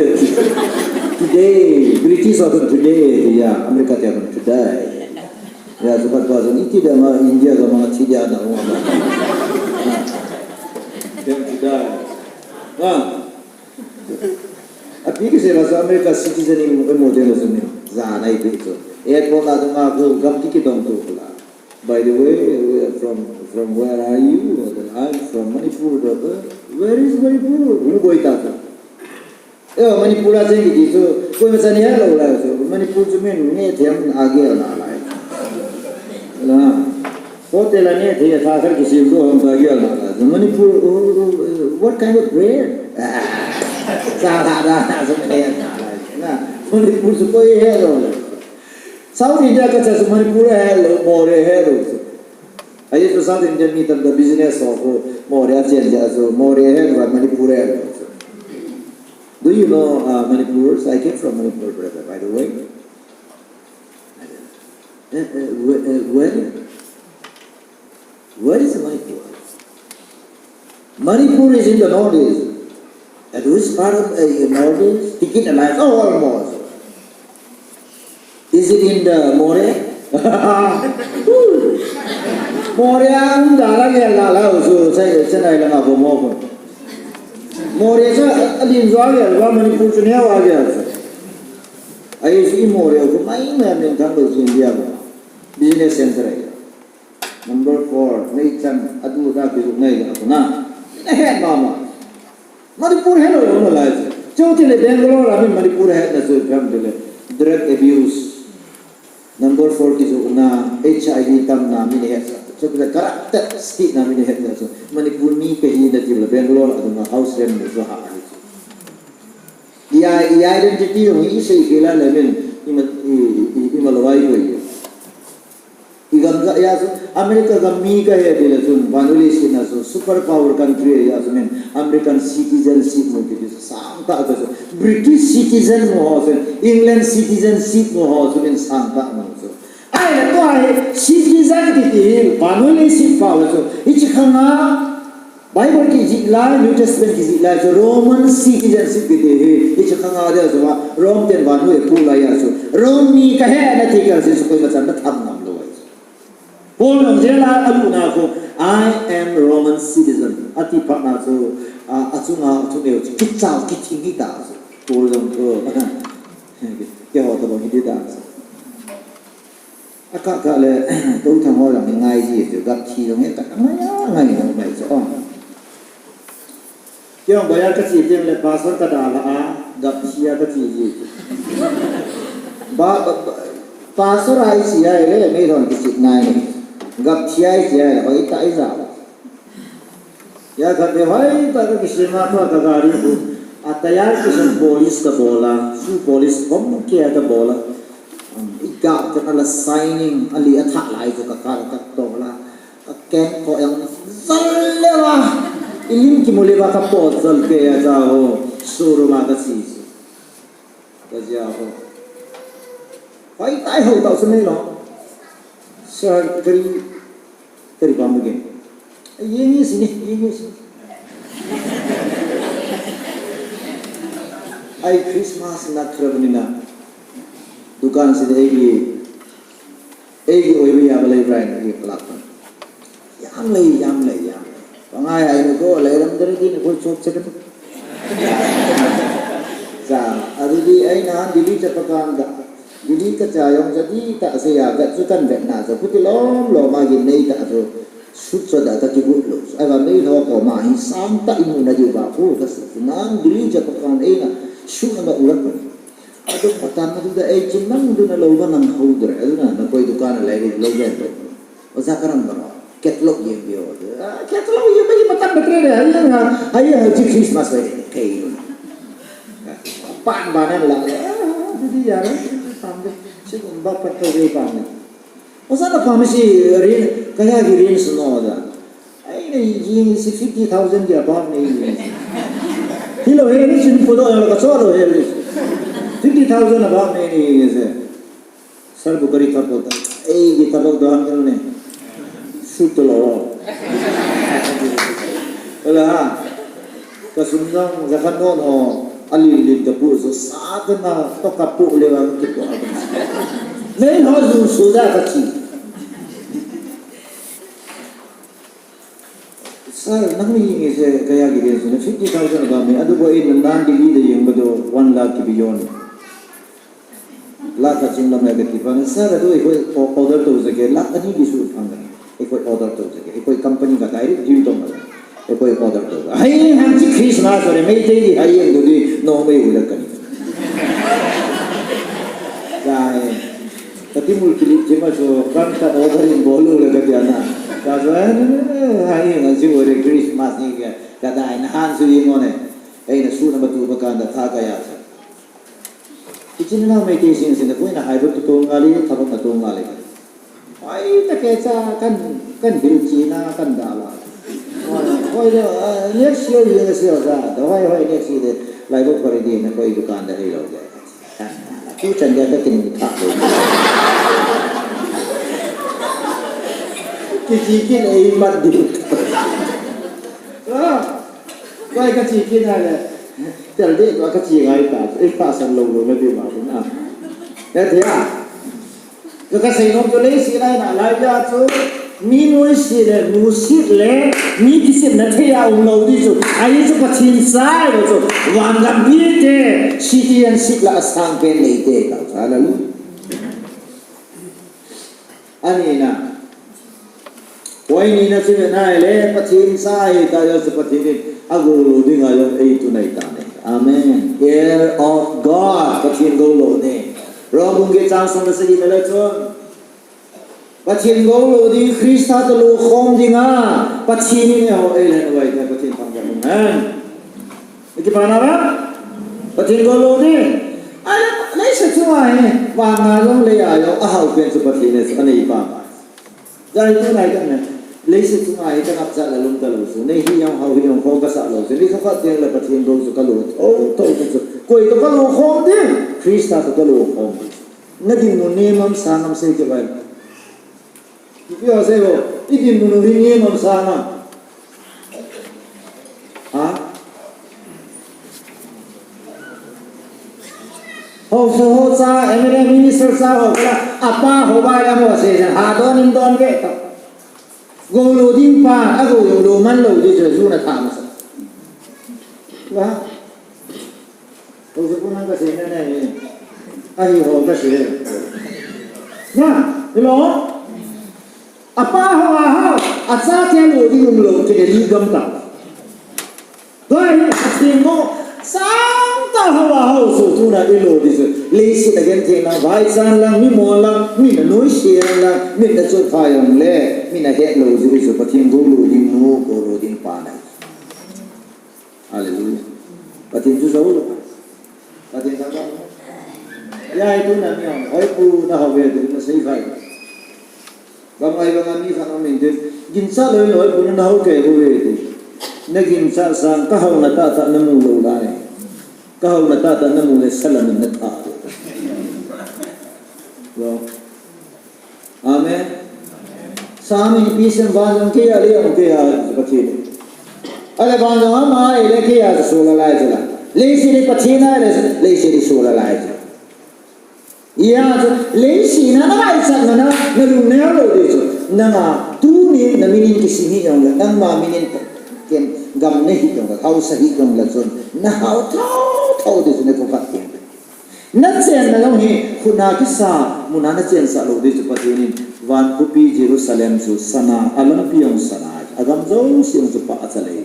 Today, British are today, yeah, America they are today. Yeah, so but was in India, India, the Mount India, the Mount. Came to die. Ah. Api kisei la sa America citizen in mo de la sa ni. Za nai pe so. Airport la dong a ko gam ki ki dong to la. By the way, we are from, from where are you? I'm from Manipur. Where is Manipur? Mu boi ta sa. Eh, Manipur a jeng ki so. Koi ma sa ni hello la so. Manipur chu min ne them a ge la lai. La. Hotel a ne thei a tha khat kisim lou hung ta gel na la. Manipur, oh, oh, oh, what kind of bread? Sa la da, sa la da. Na, Manipur chu koi he lou. South India ka cha chu Manipur he lou, Moreh he lou. Ahi chu South India mi tam da business ho ko, Moreh a chen ja chu, Moreh he lou, Manipur he lou. Do you know, uh, Manipur? I came from Manipur, brother, by the way. Eh, eh, where, eh, where, where is Manipur? Manipur is in the northeast. At which part of, uh, northeast? Ticket alliance. Oh, almost. Is it in the Moreh? Moreh ang dalang ya la la usu, sa, sa na ilang ako mo ko. Moreh sa, alin zwa ya, wa Manipur chu ne wa ya. Ahi chu i Moreh ko mai mai min thang lo chu India ko. Business center ahi. Number four, nei chan adu da kiru nei da ko na. Nei he mama. Manipur he lou lou lai chu. Chutile Bangalore a min Manipur he na chu kam tile. Drug abuse. Number four kijouna, H I V tamna min he sa. Chutile corrupted state na min he na chu. Manipur mi kahi na tile Bangalore a dunga house rent ni chu ha ahi chu. I, i identity jong hi isei khel a le min, ima, i, i, ima lou ai koi. I gam ja, ya chu, America gam mi kahi ti le chun, vannoi leiset a chu, super power country ya chu min, American citizenship mu kiti chu, sangtah ka chu, British citizen mu ho chu, England citizenship mu ho chu min, sangtah mu chu. Ahile tua hi citizen kiti hi, vannoi leiset pa ho chu, hiche khang a, Bible kijih lai, New Testament kijih lai chu Roman citizenship kiti hi, hiche khang a dia chu a, Rome ten vannoi apu lai a chu, Rome mi kahi na ti ka chu koima chan na tham ngam lou ai. Paul jong jail a alutna khu, "I am Roman citizen," ati phat na chu, a, achunga, achunga chu, kichal, kithing hita chu. Paul jong chu, keiho tabang hiti ta chu. Akah kah le, tou thang ho jong hi ngai ji chu, gap thi jong hi kah ngai a, ngai a, ngai chu, oh. Kei jong baya kache teng le pastor kadalha a, gap thi a kache ji chu. Ba, ba, ba, pastor a iche a le, mei thon kiche ngai ni. Gap thi a iche a le, hoi ta ija. Ya khat le hoi ta ka kisem a, tua ka gari khu. A tayar kisem polish kabol a, shoe polish kom kia kabol a. Iga kana la signing, ali atha lai chu ka kal ka to la. Ka ken ko yang zal le wa. Ilim ki mule wa ka po zal ke ya ja ho. Suru ma ka si. Ka ja ho. Pai tai ho tau se me lo. Sir, kari, kari ba mu ge. Yeng isi ni, yeng isi. Ai Christmas na khrab ni na. Dukan si de eigi, eigi oi bi ya ba lei Brian eigi plak. Yam lei, yam lei, yam lei. Pangai ai ni ko lei ram dere di ni ko chok chek. Sa, adu di ai na dili chapa kan da. Dili ka cha yong cha di ta se ya, ka chu kan vet na, so kuti lom lom a gin nei ta, so sut so da ta ki gut lo. Ai ba nei lo ko ma hi sam ta i mu na di ba ku ka su nan dili cha pa kan ei na, su na ma u ra pa. Adu pa ta na du da ei chin nang du na lo ba nang ho du re, adu na, na koi dukan a lai lo gen lo. Oja karam ba no. Catalog yeng dio. Ah, catalog yeng ba yeng matan ba tre de. Hai ha, hai ha, ji Christmas ba de. Kai. Pan ba nan la. Ah, di di ya. Tam de. Si kum ba pat to ge pan. Oja na pharmacy rin, kaya gi rin suno da. Ai ne yeng si fifty thousand dia ba ne yeng. Hilo he ni sin podo ya ka so lo he ni. Fifty thousand ba ne yeng se. Sir bu kari thapok ta. Ei, ki thapok doh han kene. Sut to lo. Ola ha. Ka sum jong, ja khan non ho. Ali lin ka pu so sa ta na to ka pu le wa ki pu. Nei ho ju su da ka chi. Sir, nang ni nge se kaya ki den su na fifty thousand ba me. Adu bo in nan di li de yeng ba do one lakh ki beyond. Lakh khat ching lam le ka ti pha na, sir, adu eikoi o-, order to jage, lakh ani di su phang na. Eikoi order to jage, eikoi company ka direct deal to ma. Eikoi order to. Hai, han chi Christmas ore, Meitei di hai yang du di, no mei u da ka ni. Ka, eh, ka ti mul kilip chi ma so, kan ka order in bolu le ka ti ana. Ka so, eh, hai, han chi ore Christmas ni ka, ka dai na han su yi mo ne. Ei na su na ma tu ba kan da tha ka ya sa. Ichin na Meitei sing sing na koi na hai ba tu tu nga li, tha ba na tu nga li. Ai, ta ke cha kan, kan bil chi na kan da la. Hoi, hoi da, ah, next year, next year da. Da hoi, hoi, next year de. Lai bo pare di na koi dukan da hei lo de. Tu chan de ka kin tha lo. Ki chi kin ei mat di. Ah, koi ka chi kin ha le. Tel de ka chi ngai ta. Ei ta san lo lo na di ma na. Ya dia. Ka, ka seinom chu leiset a i nalai a chu, mi nuisat le, nuisat le, mi kisitna thei a um lou ding chu. Ahi chu Pathen cha i lou chu. Vangam mite, citizenship la asangpen neite, ka. Hallelujah. Ani na. Poimo ni na chu nai le, Pathen cha ahi ta jong chu Pathen in agou lou ding a jong eitu nai ta ne. Amen. Heir of God, Pathen gou lou ne. Rom bung get chang som le sagi na le chun. Pathen gou lou ding, Christa toh lou khom ding a, Pathen in eiho eilen uva ahi, Pathen thangvah in um hen. Ikipa na ba? Pathen gou lou ding. Ai, leiset chunga hi, van a jong lei a jong, ahao pen chu Pathen in anei pa. Jai tu nai kan ne. Leiset chunga hi ka ngap jat la lum ka lou chu. Nei hi jong hao hi jong kho ka sah lou chu. Ni kha khat teng le Pathen gou chu ka lou. Tho, tho chu. Koi toh ka lou khom ding. Christa toh ka lou khom ding. Na dinmun nem am sang am sei kit uvin. Ipi asei ho, i dinmun u hi nem am sang am. Ha? Ho so ho cha, M L A minister cha ho kala, apa ho ba ya mo se jan, ha don in don ve ta. Gou lou ding pa, agou lou lou man lou ding chu, chu na tha masa. Wa? Ho se ko na ka se na na ni. Ahi ho ka se. Na, hello? Apa ho a ho, acha te lou ding um lou, kei li gam ta. Tua hi, Pathen gou, sangtah ho a ho, so tuna i lo ding chu. Leiset a genthei lang, vaichan lang, mi mon lang, mi na nuisat lang, mi na chotphai lang le, mi na het lou ding chu, Pathen gou lou ding nu, gou lou ding pa na. Hallelujah. Pathen chu jou lou. Pathen thangvah. Ai tu na mi hong, oi pu na hau ve tu na sei khai. Bang ai bang ami khan om in tin. Ginchat lou in oi pu na hau ke bu ve tu. Na ginchat sang ka hau na ta ta na mu lou lai. Ka hau na ta ta na mu le salam in na tha. Lo. Amen. Sami pi sem van jong kei a le jong kei a Pathen. Ale van jong ama e le kei a su la lai jela. Leiset hi Pathen a le leiset hi su la lai jela. Ia chu leiset na na lai chat na na na lung ne lo de chu. Nanga tuni na minin kising hi jong le nangma minin ken gam ne hi jong le hausa hi jong le chun na hau thau thau de chu ne ko Pathen. Na chenna jong hi, khutna kisa, muna na chensah lou ding chu Pathen in, van khopi Jerusalem chu sana, a lampi jong sana, a gam jouse jong chu pah a chalei.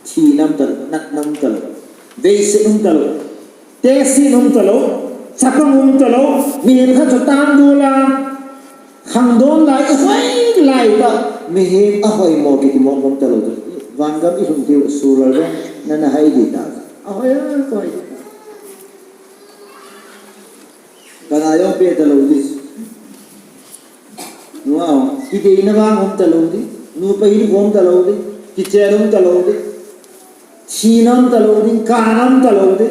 Thinam talou, natnam talou, veisetnam talou, tehsetnam talou, chapangum talou, mihem khat chu tangdol a, khangdon lai, i hoi lai ta, mihem a hoimo kiti mong mong talou chu. Van gam i lhung tiu, sulal jong, na na hai di ta. A hoi a, hoi di ta. Kana jong pe talou di. Nuva, kideina vang um talou di. Nupa hin um talou di. Kichen um talou di. Chinam talou di. Kanam talou di.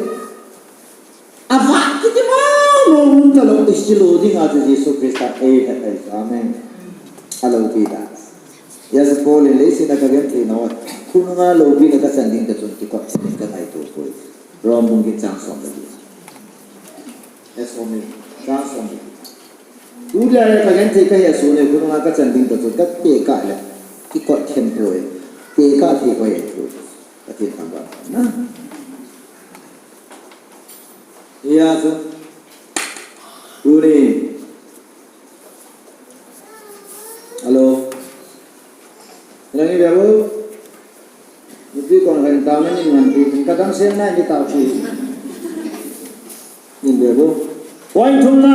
Avat kiti mong mong um talou di. Isi lou di nga chu Jesu Christa ei hat ai. Amen. Alo ti da. Ia chu Paul in leiset a ka genthei na wat. Khununga loupina ka chan ding ka chun kikot ka ngaito poi. Rom bung get chang som le li. Yes, for me. Chang som le li. Tudia ka genthei ka he su ne khununga ka chan ding ka chun ka tekah le. Kikot them poi. Tekah thei poi. Ka ti thang ba. Na. Ia chu. Tuni. Hello. Hello, ni bebo. Nupi kon kan ta ma ni ngan pi. Ka dam sem na ni ta pi. Ni bebo. Point thumna.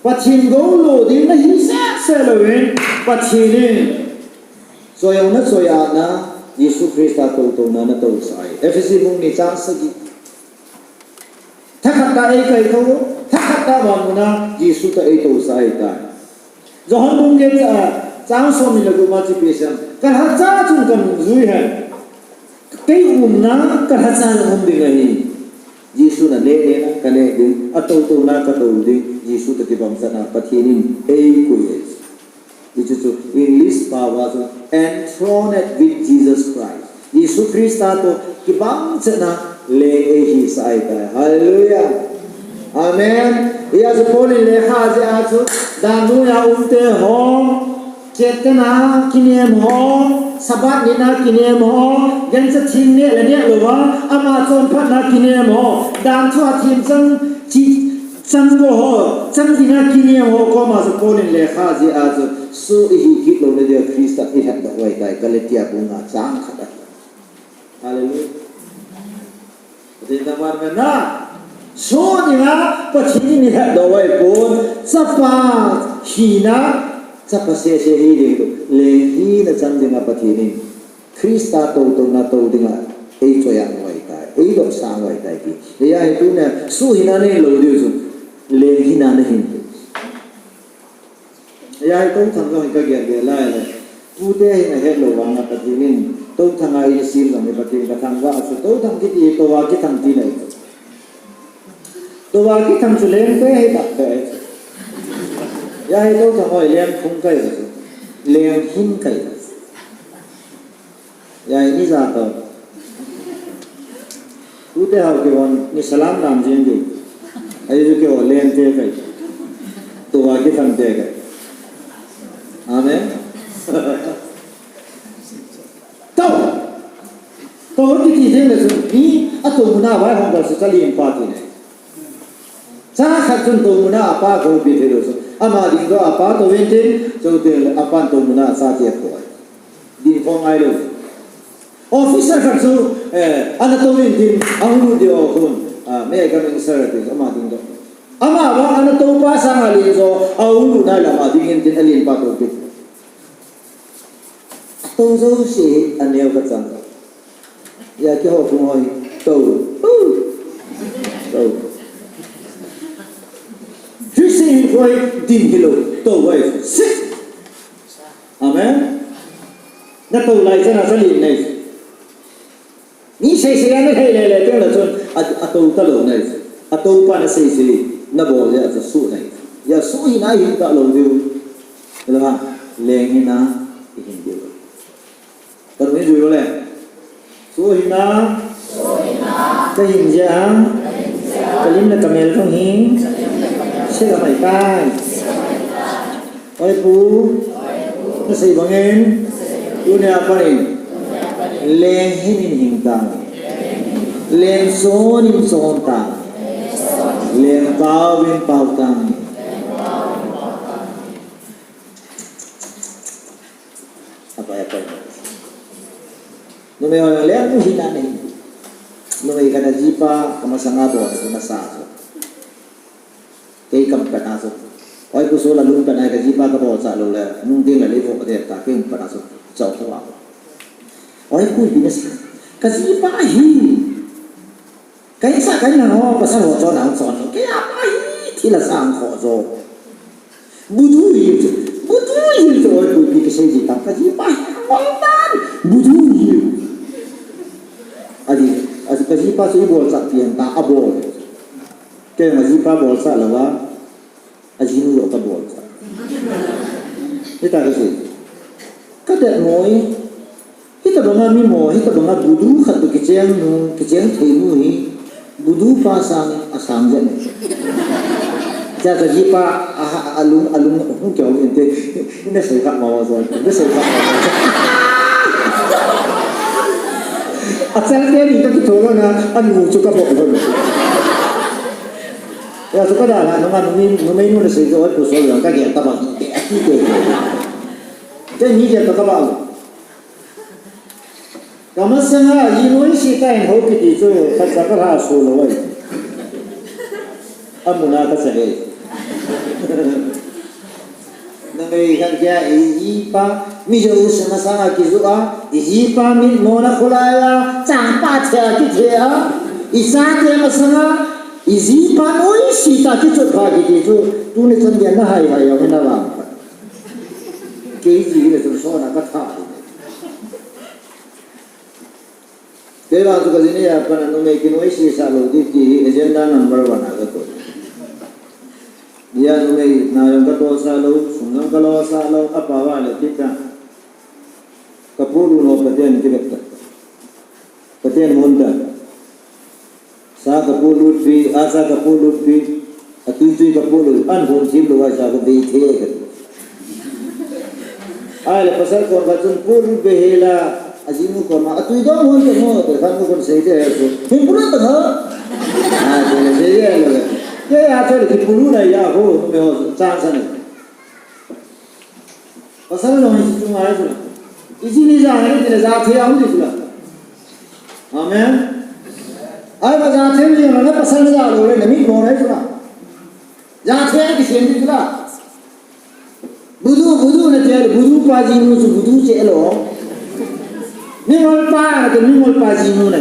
Pathen gou lo ding na hi sese lou in. Pathen in. Choi-atna, choi-atna. Jesu Christa toutouna na tousah ahi. Ephesi bung ni chang sagi. Thakhat tah a eikaithou, thakhat tah a vanguna Jesu toh eitousah ahitai. Johan bung get a, chang som ni le gup a chu ipi asei em. Ka lhacha chun kanungjui hen. Kei umna ka lhacha a um ding ahi. Jesu na neh neh na ka neh ding, atoutouna ka tou ding, Jesu toh kibang chan a Pathen in eikoi e. Hichu chu English pao a chu enthroned with Jesus Christ. Jesu Christa toh kibang chan a leng eihisah ahitai. Hallelujah. Amen. Hia chu Paul in lekha ajih a chu dan noiya umte ho, Ketena kinem ho, Sabbath nina kinem ho, gancha thim neh le neh louva, ama chonphatna kinem ho, dan chua thim chang chi Chang go ho, chang ding a kinem ho, koma chu Paul in lekha ajih a chu, soh ihi kit louna dia Christa ilhatdoh u ahitai, Galatia bung nga chang khat a. Hallelujah. Pathen thangvah in umhen. Soh ding a Pathen in ilhatdoh u ahipon, chapa hina, chapa sese hiding, leng hina chang ding a Pathen in Christa toutouna tou ding a, eichoiya u ahitai, eidopsang u ahitai ti. Hia hi tunia, soh hina nei lou diu chu, leng hina nahin diu. Hia hi touthang jong hi kagel gel lai le. Tute hin ahet lou vang a Pathen in, touthang a eisim jong hi Pathen kathangvah a chu, touthang kiti hi tou a kithang tina ahi chu. Tou a kithang chu lengte hi tak te. Hia hi touthang hoi leng phung kahi chu. Leng hin kahi. Hia hi ni ja tou. Tute hao kihon ni salam nam jing di. Ahi chu kihon lengte kahi. Tou a kithang te kahi. Amen. Tou. Tou kiti jeng le chun, mi atou muna vaihom dal chu chalen pa ti le. Cha khat chun tou muna apa koupi thei lou chu. Ama ding toh apa tou in tin, chuteng le apan tou muna cha ti apoi. Ding khom ngai lou. Officer khat chu, eh, ana tou in tin, ahung lut diu a khun. Ah, may I come in, sir, ti, ama ding toh. Ama vang ana tou pa sang alen jo, ahung lut nai le ama ding in tin, alen pa koupi. Tou jouse hi aneo khat chang. Hia keiho phung ho hi tou. Tou. Koi din hilou, tou vai. Sit. Amen. Natou lai chana chalin nei. Ni seisei a nahei lele teng le chun a, atou talou nei. Atou pa naseisei, nabol le a chu suh nei. Hia suh hina hin talou diu. Leng hina ihin diu. Ka ruin jui le. Suh hina. Kahin jia. Kalim le kamel jong hi. Sila mai tai. Oi pu. Nasei bangin. Tunia panin. Leng hinin hing tang. Leng sonin son tang. Leng pauvin pau tang. Apai, apai. Numei ho jong leng u hina nei. Numei khat a jipa kamasanga bol chu nasa chu. Kei kam pat a chu. Oi pu so la lung pat a kajipa kabol cha lou le. Nung ding la le vo ka de ta kei um pat a chu. Chau ka wa. Oi pu bi nasa. Kajipa hi. Kaisa kaina ho, pasal ho chon ang chon. Kei apa hi, thila sang kho jo. Budu hi chu. Budu hi chu, oi, pu pi kisei ji tam, kajipa hi, bol tan. Budu hi. Adi, adi kajipa chu ibol cha pian ta, abol. Kei kajipa bol cha lou a. Ajinu jong kabol cha. Hita kasei. Kadet moi. Hita banga mi mo, hita banga budu khat toh kicheng nu, kicheng thei nu hi. Budu pa sang, asang jen. Cha kajipa, aha, alung, alung, hung keu inte. Ina sei kha mo, so, ina sei kha mo. Achal te ni ka kithol na, anu chu kabol. Ya, chu ka da la, nunga, numei, numei nu na sei chu, oi, pu so, ka gel ta ba, te, te, te. Te ni gel ta ka ba. Kamasanga, ji noi si ta in ho kiti chu, khat cha ka la so lo ai. Amuna ka sa he. Numei khat kia, i, ipa, mi jo u sa masanga kijo a, ijipa mi mo na khulai a, chang pa thia kithia, i sa te masanga, Ijipa noi si ta kichot pha kiti chu, tuni chan dia na hai hai jong na vang. Kei ji le chun so na ka tha. Kei vang chu kaji ni a pat a numei kinoi si sa lou ti ti hi agenda number one a ka to. Dia numei na jong ka to sa lou, sum jong ka lo sa lou, apa va le ti ta. Ka pu lu lo Pathen ti ta. Pathen mun ta. Sa ka polut pi, a sa ka polut pi, a tui tui ka polut, an hon thim lou a sa ka bei the ka. Ai le pasal kon ka chun polut be he la, ajinu koma, a tui dong hon te mo, te khan ko kon sei te he ko. Hin polut ta ha. A te le sei ye lo. Ye ya te le ki polut na ya ho, me ho, chang sa ne. Pasal jong hi chu ngai chu. Ijin ija ngai chu le ja thei a um chu la. Amen. Ai ba ja thei ni na pasal ja lou le na mi mo ngai chu la. Ja thei a kisem chu la. Budu, budu na te, budu pa jinu chu budu che lo. Mingol pa na te mingol pa jinu na.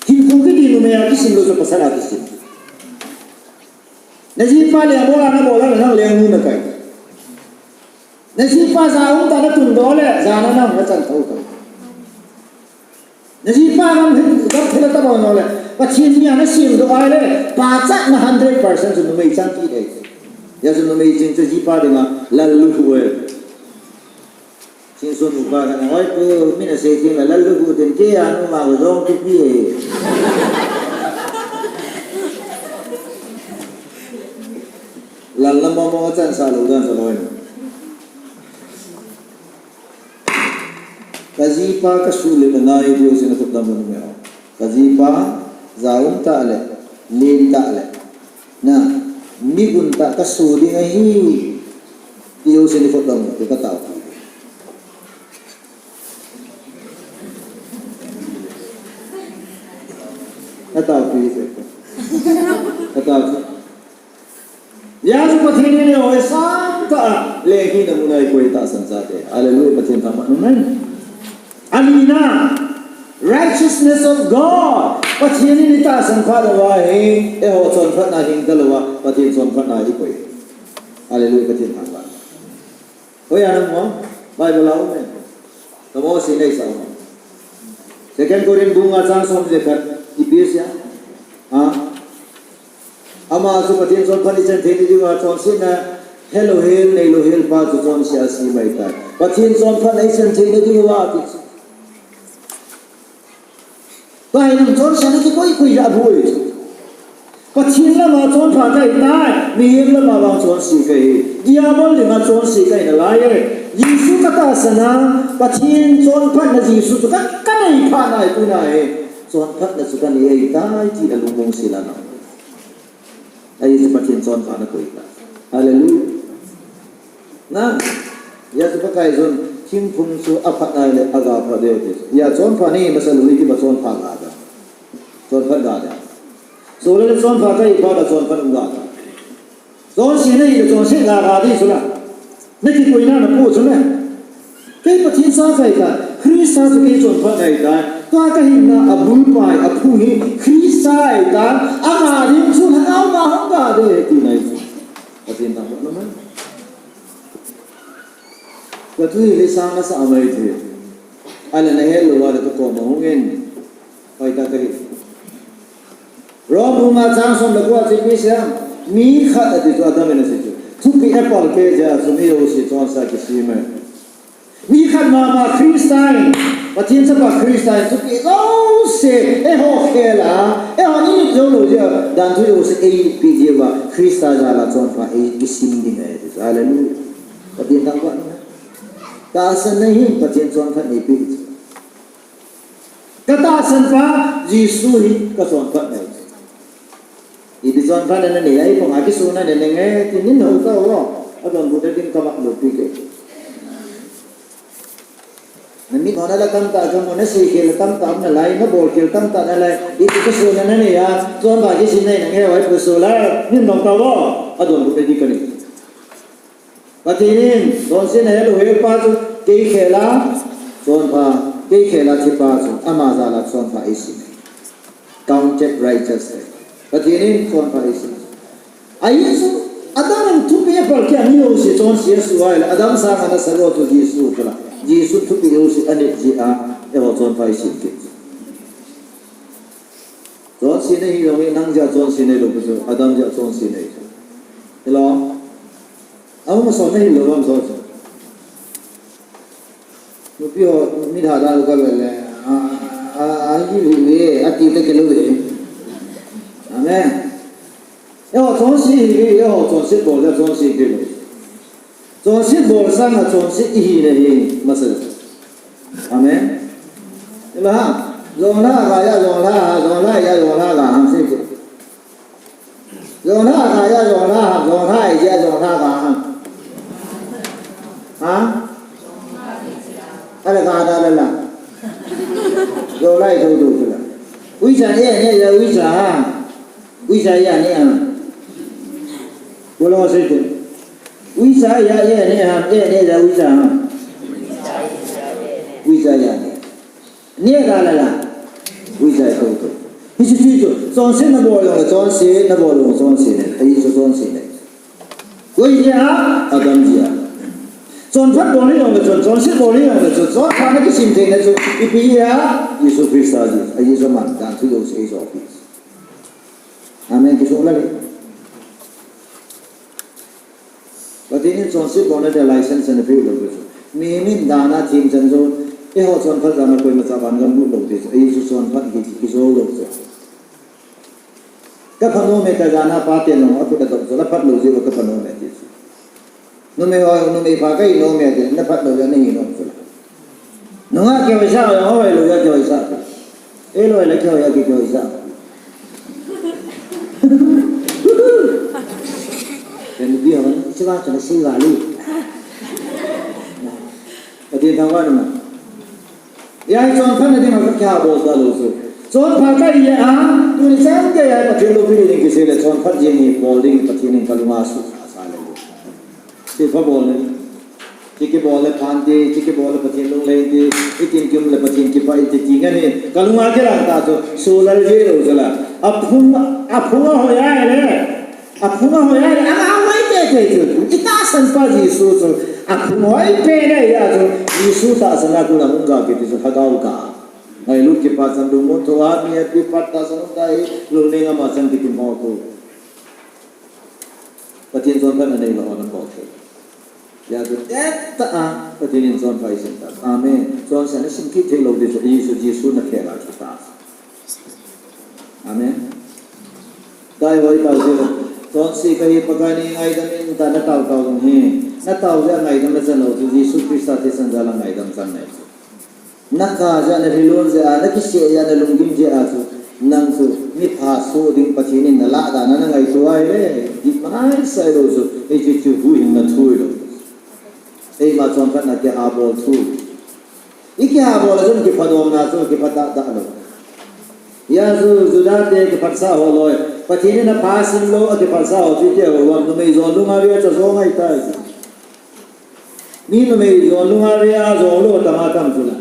Hinkho kiti numei a kisim lou chu pasal a kisim. Na jipa leng bol a na bol a nang leng nu na kai. Na jipa ja um ta na tun doh le, ja na nang na chan tho kai. Na jipa gam hin, gam thila ta bol le, Pathen mi a na sim doh ai le, pachat na hundred percent chu numei chang ti dei. Ya chu numei ching chu jipa dinga lallukhuh e. Chingsun upa kana, oi pu, mi na sei thim la, lallukhuh tin kei a nu ma ko jong kipi e. Lal la momo chan sa lou dan sa lou. Ka jipa ka su le na nai diu sin khut dam nu me. Ka jipa ja um ta le, len ta le. Na, mi gun ta ka su ding ahi. Ti ho se ni khut dam, ti ka tao. Ka tao pi se. Ka tao pi. Ya chu Pathen in eiho sang ta a, leng hina mun a i koi tahsan chate. Hallelujah, Pathen thangvah. Amen. Ani na. Righteousness of God. Pathen in itahsan phat uva hi, eiho chonphatna hing talouva, Pathen chonphatna ikoi. Hallelujah, Pathen thangvah. Hoiya namu? Bible a um e. Kamu sei nei sa um. Second Corinth bung nga chang som le khat ipi asei a? Ha? Ama chu Pathen chonphat ichan theina diuva chonsetna helou hel, neilou hel pa chu chonse a sem ahitai. Pathen chonphat ichan theina diuva ti chu. Tua hi nang chonsetna kikoi koi a boi. Pathen lama chonpha kahitai, mihem lama vang chonse kahi. Diabol dinga chonse kahi nalai e. Jesu katahsan a, Pathen chonphatna Jesu chu ka, kanei phat nai tuna hi. Chonphatna chu kanei ahitai ti alungmong sel a na. Ahi chu Pathen chonphatna koi ta. Hallelujah. Na, hia chu Pakai chun thingphung chu aphat nai le aga pha deu ti. Hia chonpha nei masa lou ni ti ba chonpha ga da. Chonphat ga da. Sole le chonpha kahi phat a chonphat ga da. Chonse nei le chonse ga ga di sula. Na kikoina na pu chu na. Kei Pathen cha kahitai, Christa chu kei chonphat ahitai. Tua kahinna abul pai, aphung hi Christa ahitai. Ama ding chu lhagao ma hung ga de ti nai chu. Pathen thangvah na mai. Ka thu hi le sang na sa mai the. Ana na helou a le ka koma hung in. Hoitah kahi. Rom bung nga chang som le ko a chu ipi asei a? Mi khat ati chu Adam in asei chu. Thupeh apal kei jeh a chu mi jouse chonse kisem e. Mi khat mama Christa in, Pathen chapa Christa in thupeh jouse eiho khel a, eiho i-it jou lou jeh a, danthu jouse eipeh jeh uva, Christa jal a chonpha ei kisim ding ahi. Hallelujah. Pathen thangvah na. Tahsanna hin Pathen chonphat neipe. Ka tahsan pa Jesu hi ka chonphat nai. Ipi chonphatna nanei a, ipi nga kisunna nanei nge, ti nin ho ta o. Adonbut ding kamat lou pi ke. Na mit hon a la tamtah kamu, na seikhel tamtah um nalai, na bolkhel tamtah nalai. Ipi kisunna nanei a, chonpha kisim nai nge, vai pu su la, nin dong ta o. Adonbut ding kanei. Pathen in, chonsetna helou hel pa chu, kei khel a, chonpha, kei khel a thi pa chu, ama jal a chonpha eisim. Counted righteous. Pathen in, chonpha eisim. Ahi chu, Adam in thupeh apal kei a mi jouse chonse asu a ahile, Adam sanga nasa lou chu Jesu chu la. Jesu thupeh jouse anit jeh a, eiho chonpha eisim kit. Chonse nahi jong hi, nang jeh a chonse neilou pi chu, Adam jeh a chonse nei chu. Hello? Ahung son nahi lou bang so chu. Nupi ho, mi tha dan ka le le. A, a, a, hi hi ve, ati te ke lou ve. Amen. Eiho chonse hi ve, eiho chonse bol le chonse ke lou. Chonset bol sanga chonset ihina hi masa. Amen. Ima ha, jonglha ga ya, jonglha ha, jonglha ya, jonglha ga ham sei chu. Jonglha ga ya, jonglha ha, jonglha ya, jonglha ga ham. Ha? Ala ga da la la. Jonglha i thou thou la. Uicha ya, ya, ya, uicha ha. Uicha ya ni a. Bolo se te. Uicha ya ya ni a, ya ni ya uicha ha. Uicha ya ni. Ni da la la. Uicha to to. Hichu chu chu. Chonse na bol jong, chonse na bol jong, chonse ne. Ahi chu chonse ne. Koi ya, Adam jeh a. Chonphat bol jong le chon, chonse bol jong le chon, chonpha na kisim thei na chu. Ipi ya, Jesu Christa jeh. Ahi chu man, dan thu jouse jouse. Amen. Kisu la le. Pathen in chonset bolna dia license anapeh lou chu. Mihem in dan a thim chan chu, eiho chonphat jal a koima cha van gam lut lou ti chu. Ahi chu chonphat hi kijou lou chu. Ka phat nom e, ka jana pa te nong a khut a dop chu, la phat lou jeh uva ka phat nom e ti chu. Numei ho, numei pa ka hi nom e ti, na phat lou jeh a na hi nom chu. Nunga kihoi sa, hoi lou jeh a kihoi sa. Ei lou le kihoi a kihoi sa. Ken bi hon, ichi ba chana si ba li. Pathen thangvah na. Hia hi chonphatna dinga ka kibol talou chu. Chonpha kahi a, tuni chan geiya Pathen loupi ding kisei le chonphat jing hi bol ding Pathen in ka lunga suhsa le. Thilpha bol le. Kibol le phan ti, kibol le Pathen lunglhai ti, itin kium le Pathen kipah iti ti ngen hi. Kalunga kilang ta chu, sulal je lo chu la. Aphung, aphung ahoi ai le. Aphung ahoi ai le. Ama ahoi te te chu. Itahsan pa Jesu chu. Aphung hoi pe le ya chu. Jesu tahsan a kona hung ga kiti chu lhagao ga. Ngailut kipah chan lungmon tho a mi a kipat tahsan um ta hi. Lungning ama chan kiti mo ko. Pathen chonphatna nei lou hon abol thei. Hijeh chun tah a Pathen in chonpha eisim ta. Amen. Chonsetna sim kit thei lou ding chu Jesu, Jesu na khel a chu ta. Amen. Dai hoi tau chu. Chonse kahi Pakai nei ngaidam in ta na tao tao jong hi. Na tao jeh a ngaidam na chan lou chu Jesu Christa thisan jal a ngaidam chan nei chu. Na kap jeh a, na rilun jeh a, na kisih jeh a, na lunggim jeh a chu, nang chu mipha soh ding Pathen in na lah dan a na ngaito ahile, dih manai sai lou chu, hiche chu huhhingna thu hilou. Eima chonphatna kihabol thu. I kihabol a chun kiphadomna chu kipha tah tah lou. Hijeh a chu Juda te kiphatsah ho loi. Pathen in apha sim lou, akiphatsah ho chu kihou vang, numei jon lung a ri a cha jo ngai tai. Mi numei jon lung a ri a jong lou tam a tam chu la.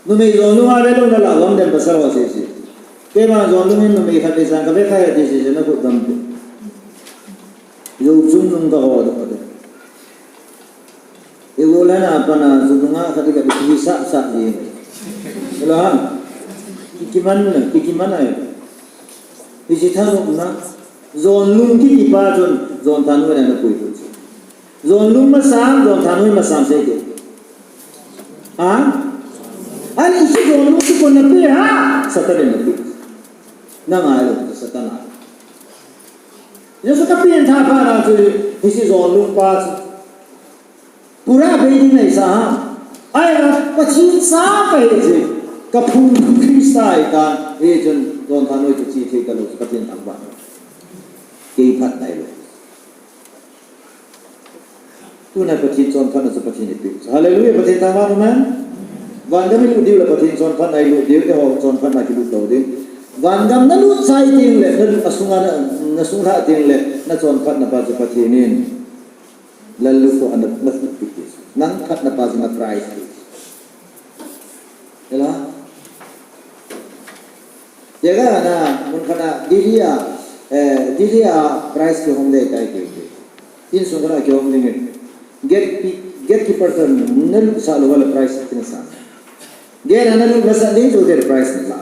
Numei jon lung a ri lou na la lam dem pasal ho sese. Keima jon lung in numei khat vei sang ka ve kha e ti sese na khut dam te. Jou chung nung ka ho dam te. I go la na pa na chu nung a khat ka ti sah sah di. Hello ha. Ki, kiman na, ki, kiman ai. Hiche thanopna, jon lung kiti pa chun, jon thanhoi na na pui tu chu. Jon lung masang, jon thanhoi masang sei te. Ha? Ani hiche jon lung chu kon na pe ha? Satan in na pe. Na ngai lou, Satan a. Jesu ka pen tha pa na chu, hiche jon lung pa chu. Pura bei ding nei sa ha. Ai la, Pathen cha ka hi chu. Ka phung Christa hi ta. Hichun, jon thanhoi chu chi thei ta lou chu Pathen thangvah. Kei phat nai lou. Tuna Pathen chonphatna chu Pathen in eipeh. Hallelujah, Pathen thangvah, amen. Vangam i lut diu le Pathen chonphatna i lut diu, eiho chonphatna kilut lou ding. Vangam na lut chai teng le, na lut a sunga na, na sung lhah teng le, na chonphatna pa chu Pathen in. Lallukhuh a na, na khuh kit ding. Nang phatna pa chu na prize ding. Hela? Jega na, mun khat a, Delhi a, eh, Delhi a prize kihom ding tai kiti. Insung khat a kihom ding e. Gate, gatekeeper toh na lut sah lou le prize kina sa. Gate a na lut masat ding chu gate prize na la.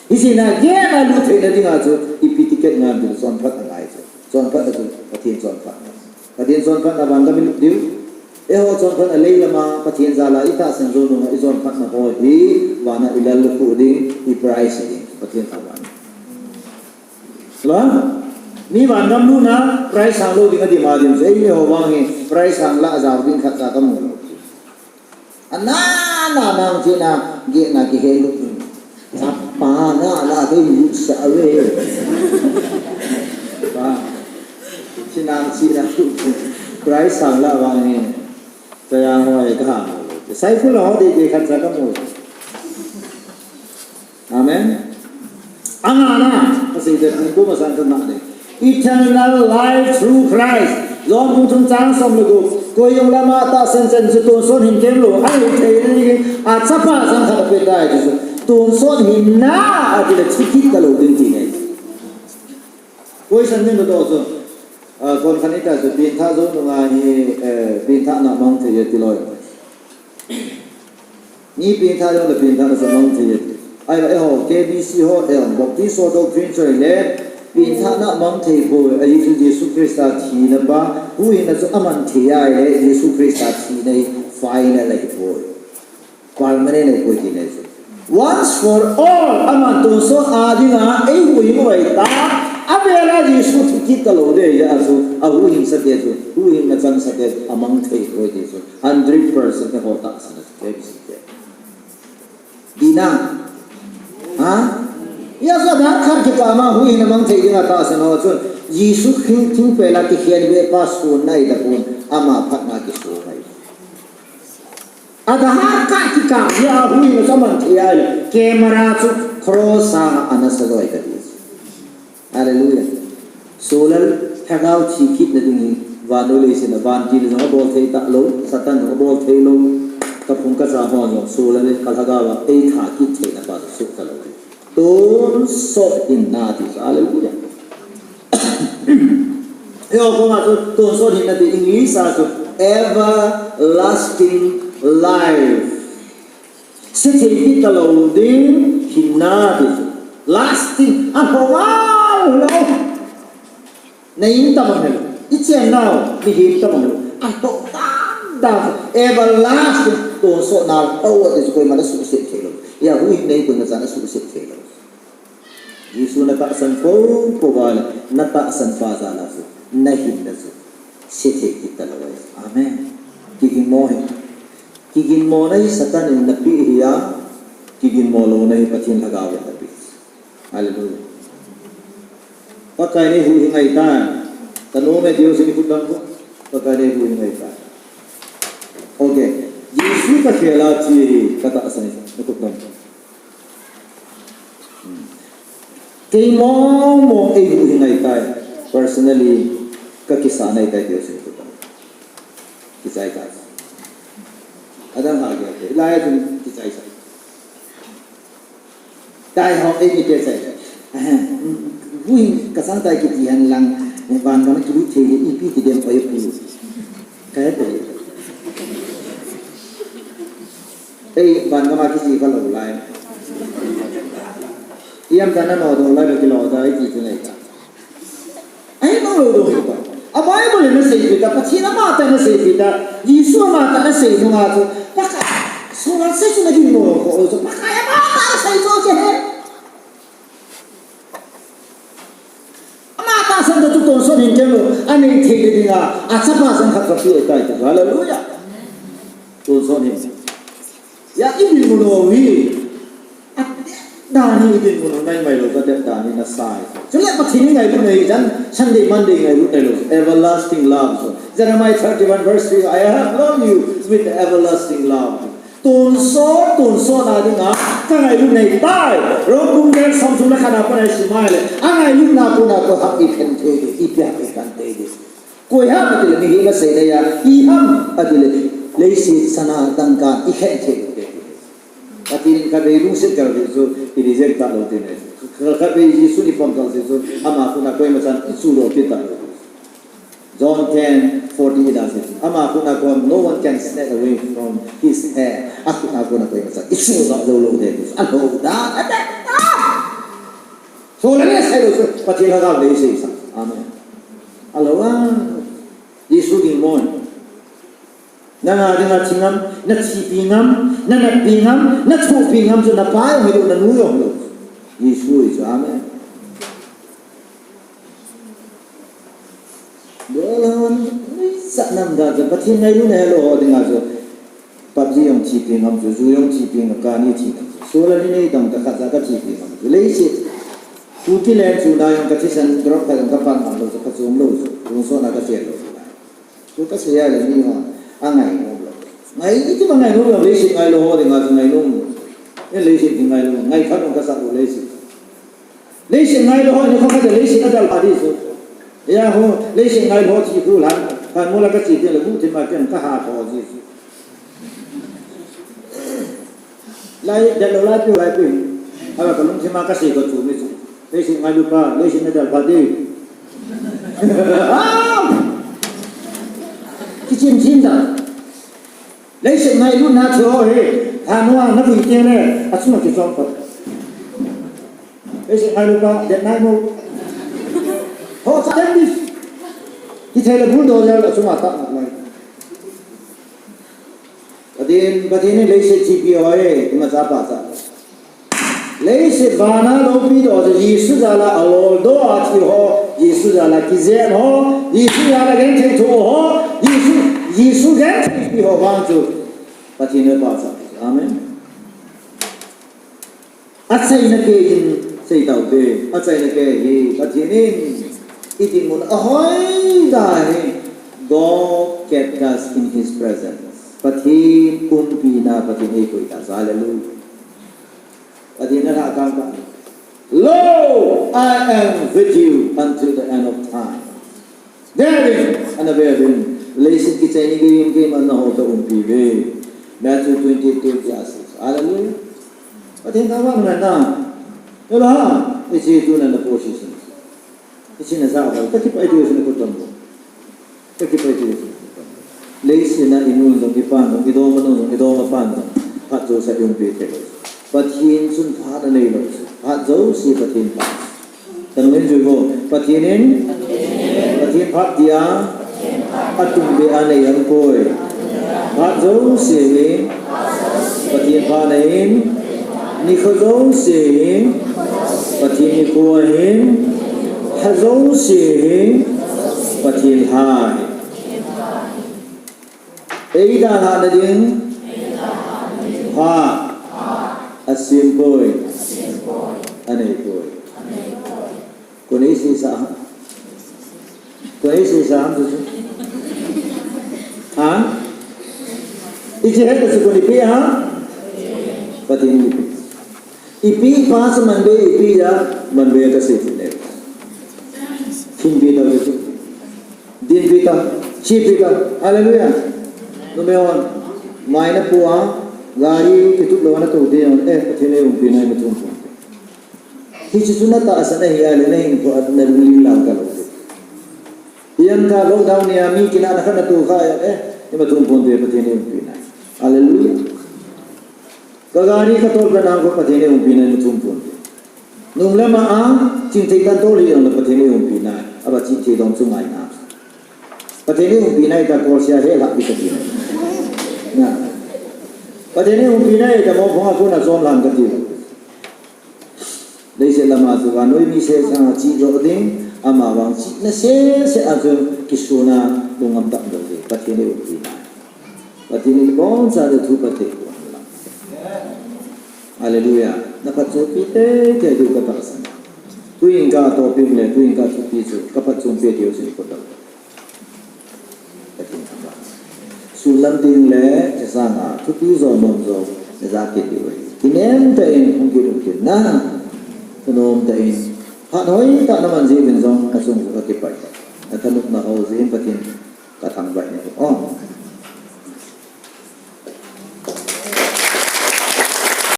Hiche na gate a lut theina dinga chu ipi ticket ngan ding chonphatna ngai chu. Chonphatna chu Pathen chonphatna. Pathen chonphatna vangam i lut diu. Eiho chonphatna lei lama Pathen jal a i tahsan jou nunga i chonphatna ho hi vana i lallukhuh ding, i prize ding. Pathen thangvah. Hello? Mi vangam lutna prize sang lou ding a demand ding chu. Eimi ho vang hi prize sang lah a jao ding khat cha ka mu lou. Ana, na, nang china, gate na kihe lut. Chapa na, na, kei lut sa ve. Ba. China, china, prize sang lah vang ni. Chaya hoi ka. Sai pula ho de de khat cha ka mu. Amen. Angana, kasei de, kong ko masang ka na de. Eternal life through Christ. John bung thum chang som le gup. Koi jong lama tahsan chan chu tonsot hin kem lou. Ahi thei ni a chapa sang khat a pe tai chu. Tonsot hinna a ti le thi kit ta lou ding ti ngai. Koi san min to chu. A, kon khan ita chu pengthah jou nunga hi, eh, pengthahna mang thei e ti loi. Mi pengthah jong le pengthahna chu mang thei e. Ahivang eiho, K B C ho, eiho, Baptist ho, doctrine choi le, pengthahna mang thei poi, ahi chu Jesu Christa thina pa, huhhingna chu aman thei ahile, Jesu Christa thina hi final ahi poi. Permanent ahi poi tina chu. Once for all, aman tonsot a dinga, eihuhhing u ahi ta, avela Jesu thi kit ta lou ding ahi chu, ahuhhingsa te chu, huhhingna changsate chu, amang thei poi ti chu. Hundred percent eiho tahsan a chu, K B C te. Dina. Ha? Hijeh a chu adang khat kikah ma huhhingna mang thei dinga tahsan ho chun. Jesu thing, thingpel a kikhen ve pa sun nai da pun. Ama phatna kisun nai. Adang khat kikah hia huhhingna chu aman thei ahile. Camera chu cross a ana sa loi ka ti. Hallelujah. Solal thagau thi kitna ding hi. Vannoi leiset a vantil jong abol thei talou, Satan jong abol thei lou, kaphung kacha ho jong soh le ka lhagao a eitha kit theina pa jong soh talou. Tonsot hinna ti chu, hallelujah. Eiho koma chu tonsot hinna ti English a chu everlasting life. Sethei kit talou ding hinna ti chu. Lasting, alhou ngal lou. Na in tabang hilou, i chennau, mihem tabang hilou, alhou dan dan, everlasting, tonsot nal hou ati chu koiman asuhset thei lou. Hia huhhing nei koiman chan asuhset thei lou. Jesu natahsan pou pou uva le, natahsan pa jal a chu, nahinna chu sethei kit talou ahi. Amen. Kiginmo hi. Kiginmona hi Satan in napeh ahi a, kiginmo louna hi Pathen Lhagao in napeh. Hallelujah. Pakai, neihuhhing ahitai. Tanu me Dios in khut dam ko. Pakai, neihuhhing ahitai. Okay. Jesu kakhel a che hi katahsan ahi. Nakhut dam ko. Hmm. Kei mong mong eihuhhing ahitai. Personally, kakisah ahitai Dios in khut dam ko. Kichai tai. Adang ha kei. Lai a chun kichai tai. Tai ho, eimi te chai. Ahem, huhhing kasang tai kiti hen lang, van gam a kilut thei le ipi ti dem oi pu. Ka he te. Ei, van gam a kiche kha lou lai. Iam tan a no do lai ba kilo da iti tu nei ta. Ahi lou lou ding ahi ta. A Bible in aseipeh ta, Pathen amatah in aseipeh ta, Jesu amatah in asei nunga chu, Pakai, solar sei chu naginmo lou kho lou chu, Pakai amatah in asei chu che he. Amatah san chu tonsot hing kei lou, anei thei le dinga, achapa san khat kapeh tai chu, hallelujah. Tonsot hing. Hia, i dinmun u hi. Adet dan hi i dinmun u nai mai lou, adet dan hi nasai. Chule Pathen i ngailutna hi chan, Sunday, Monday ngailut nailou. Everlasting love. Jeremiah thirty-one verse three, "I have loved you with everlasting love." Tonsot, tonsot na dinga, ka ngailut nahi tai. Rom bung get som thum le khat na kona isim a le. Angailutna kona koi ham ikhen thei ding, ipi ham ikhen thei ding. Koi ham ati le, mihem asei na a, i ham ati le, leiset sana dangka ikhen thei ding. Pathen in khatvei lungset gal ding chu, i reject talou ding ahi. Khatvei Jesu in i pom gal ding chu, ama khut a koima chan i chuh doh kit talou. John ten forty eight a chu, ama khut a kon, no one can snatch away from his hand. A khut a kon a koima chan i chuh doh lou lou ding chu. Alhou dan, adet dan. Soh le sei lou chu, Pathen Lhagao in asei sa. Amen. Alhou a. Jesu ding mo. Nanga dinga thi ngam, nathipeh ngam, nanatpeh ngam, nathohpeh ngam chu napa jong hilou, nanu jong hilou. Jesu hi chu, amen. Dolan, nuisat nam da chu, Pathen ngailutna helou ho dinga chu. PUBG jong thipeh ngam chu, ju jong thipeh ngam, kani thi ngam chu. Solar ni nei dang ta khat ja kathipeh ngam chu. Leiset. Kuki len chu na jong kathisan drop khat jong kapan ngam lou chu, kachom lou chu. Tonsot na kachen lou chu. Chu kasei a le mi ho, angainom lou. Ngai, iti ma ngainom lou, leiset ngailou ho dinga chu ngainom lou. E leiset ding ngailou, ngai khat jong kasah lou leiset. Leiset ngailou ho, ni kho khat leiset adalha ding chu. Hia ho, leiset ngailou ho thi khu lang, khat mol a kache teng le, bu thim a ken kaha kho ji chu. Lai, dalou lai piu lai piu. Ala kalungthim a kasei kachom mi chu. Leiset ngailou pa, leiset nadalha ding. Kichim chim da. Leiset ngailutna thil ho hi, lhanmoh a navui teng le, achunga kichom pat. Leiset ngailutna, det nai mo. Ho, sa dem dis. Kithei le bulldozer achunga tah nalai. Pathen, Pathen in leiset thipeh ho hi, imacha pachat. Leiset vana loupi doh chu Jesu jal a aloldoh a thi ho, Jesu jal a kijen ho, Jesu jal a genthei thoh ho, Jesu, Jesu gentheipi ho vang chu Pathen in pachat. Amen. Achaina kei in sei taute, achaina kei hi Pathen in i dinmun a hoitah in God kept us in his presence. Pathen umpina, Pathen eikoi tah, hallelujah. Pathen in alhah kang kang. Lo, I am with you until the end of time. There is another thing. Leiset kichai ni gei in gei man na ho ta umpi ve. Matthew twenty-eight twenty asei. Hallelujah. Pathen thangvah na na. Ela ha. Hiche tuna na position. Hiche na sa ba. Kakipah iti hiche na kutam bo. Kakipah iti hiche na kutam bo. Leiset na inun jong ipan jong idom anun jong idom apan jong. Phat jouse umpi thei. Pathen chun phat anei lou. Phat jouse Pathen phat. Kanung in jui bo. Pathen in, Pathen phat tia, atum be anei aum poi. Phat jouse hi, Pathen phat nei in, nikho jouse hi, Pathen nikho ahin, lha jouse hi, Pathen lha ahi. Eidalhah na ding, phat, asem poi, anei poi. Kon eisei sa ham? Kon eisei sa ham tu chu? Ha? Ichi het tu chu kon ipi ham? Pathen ipi. Ipi pa sa man be ipi ya man be ka sei tu ne. Thim pi ta tu chu. Din pi ta. Chi pi ta. Hallelujah. Numei hon. Mai na pu a. Gari kitup lou na tu ding. Eh, Pathen eiumpi nai na tu. Hichu chu na tahsan ahi a le na hinkho a na lungling lang kalou. Hiya ka lockdown ni a mi kina na kha na tu kha ya eh, ima thum pon te Pathen eiumpi nai. Hallelujah. Ka gari ka tol ka nang ko Pathen eiumpi nai ima thum pon te. Nung lama a, chingthei kan tol hi jong le Pathen eiumpi nai. Aba chingthei dong chu ngai na. Pathen eiumpi nai ta kol sia he lhah pi ka ti nai. Na. Pathen eiumpi nai ta mo phong a ko na chom lang ka ti. Leiset lama chu vannoi mi seh sanga chih joh ding, ama vang chihna seh seh a chu kisuna lungam tah lou ding. Pathen eiumpi nai. Pathen in iboncha chu thu phatthei boh hen lang. Hallelujah. Na phatchompi teitei diu ka tahsan. Tuin ka topic le, tuin ka thupi chu, ka phatchompi diu chu ka tahsan. Pathen thangvah. Sun lam ding le, chasanga, thupi jo, nom jo, na ja kit diu ahi. Kinem tah in, hung kit, hung kit na. Thanom tah in. Phat hoi tah na man jeh uvin jong, ka chung ka kipah. Na thanop na ho jeh in Pathen ka thangvah in. Oh.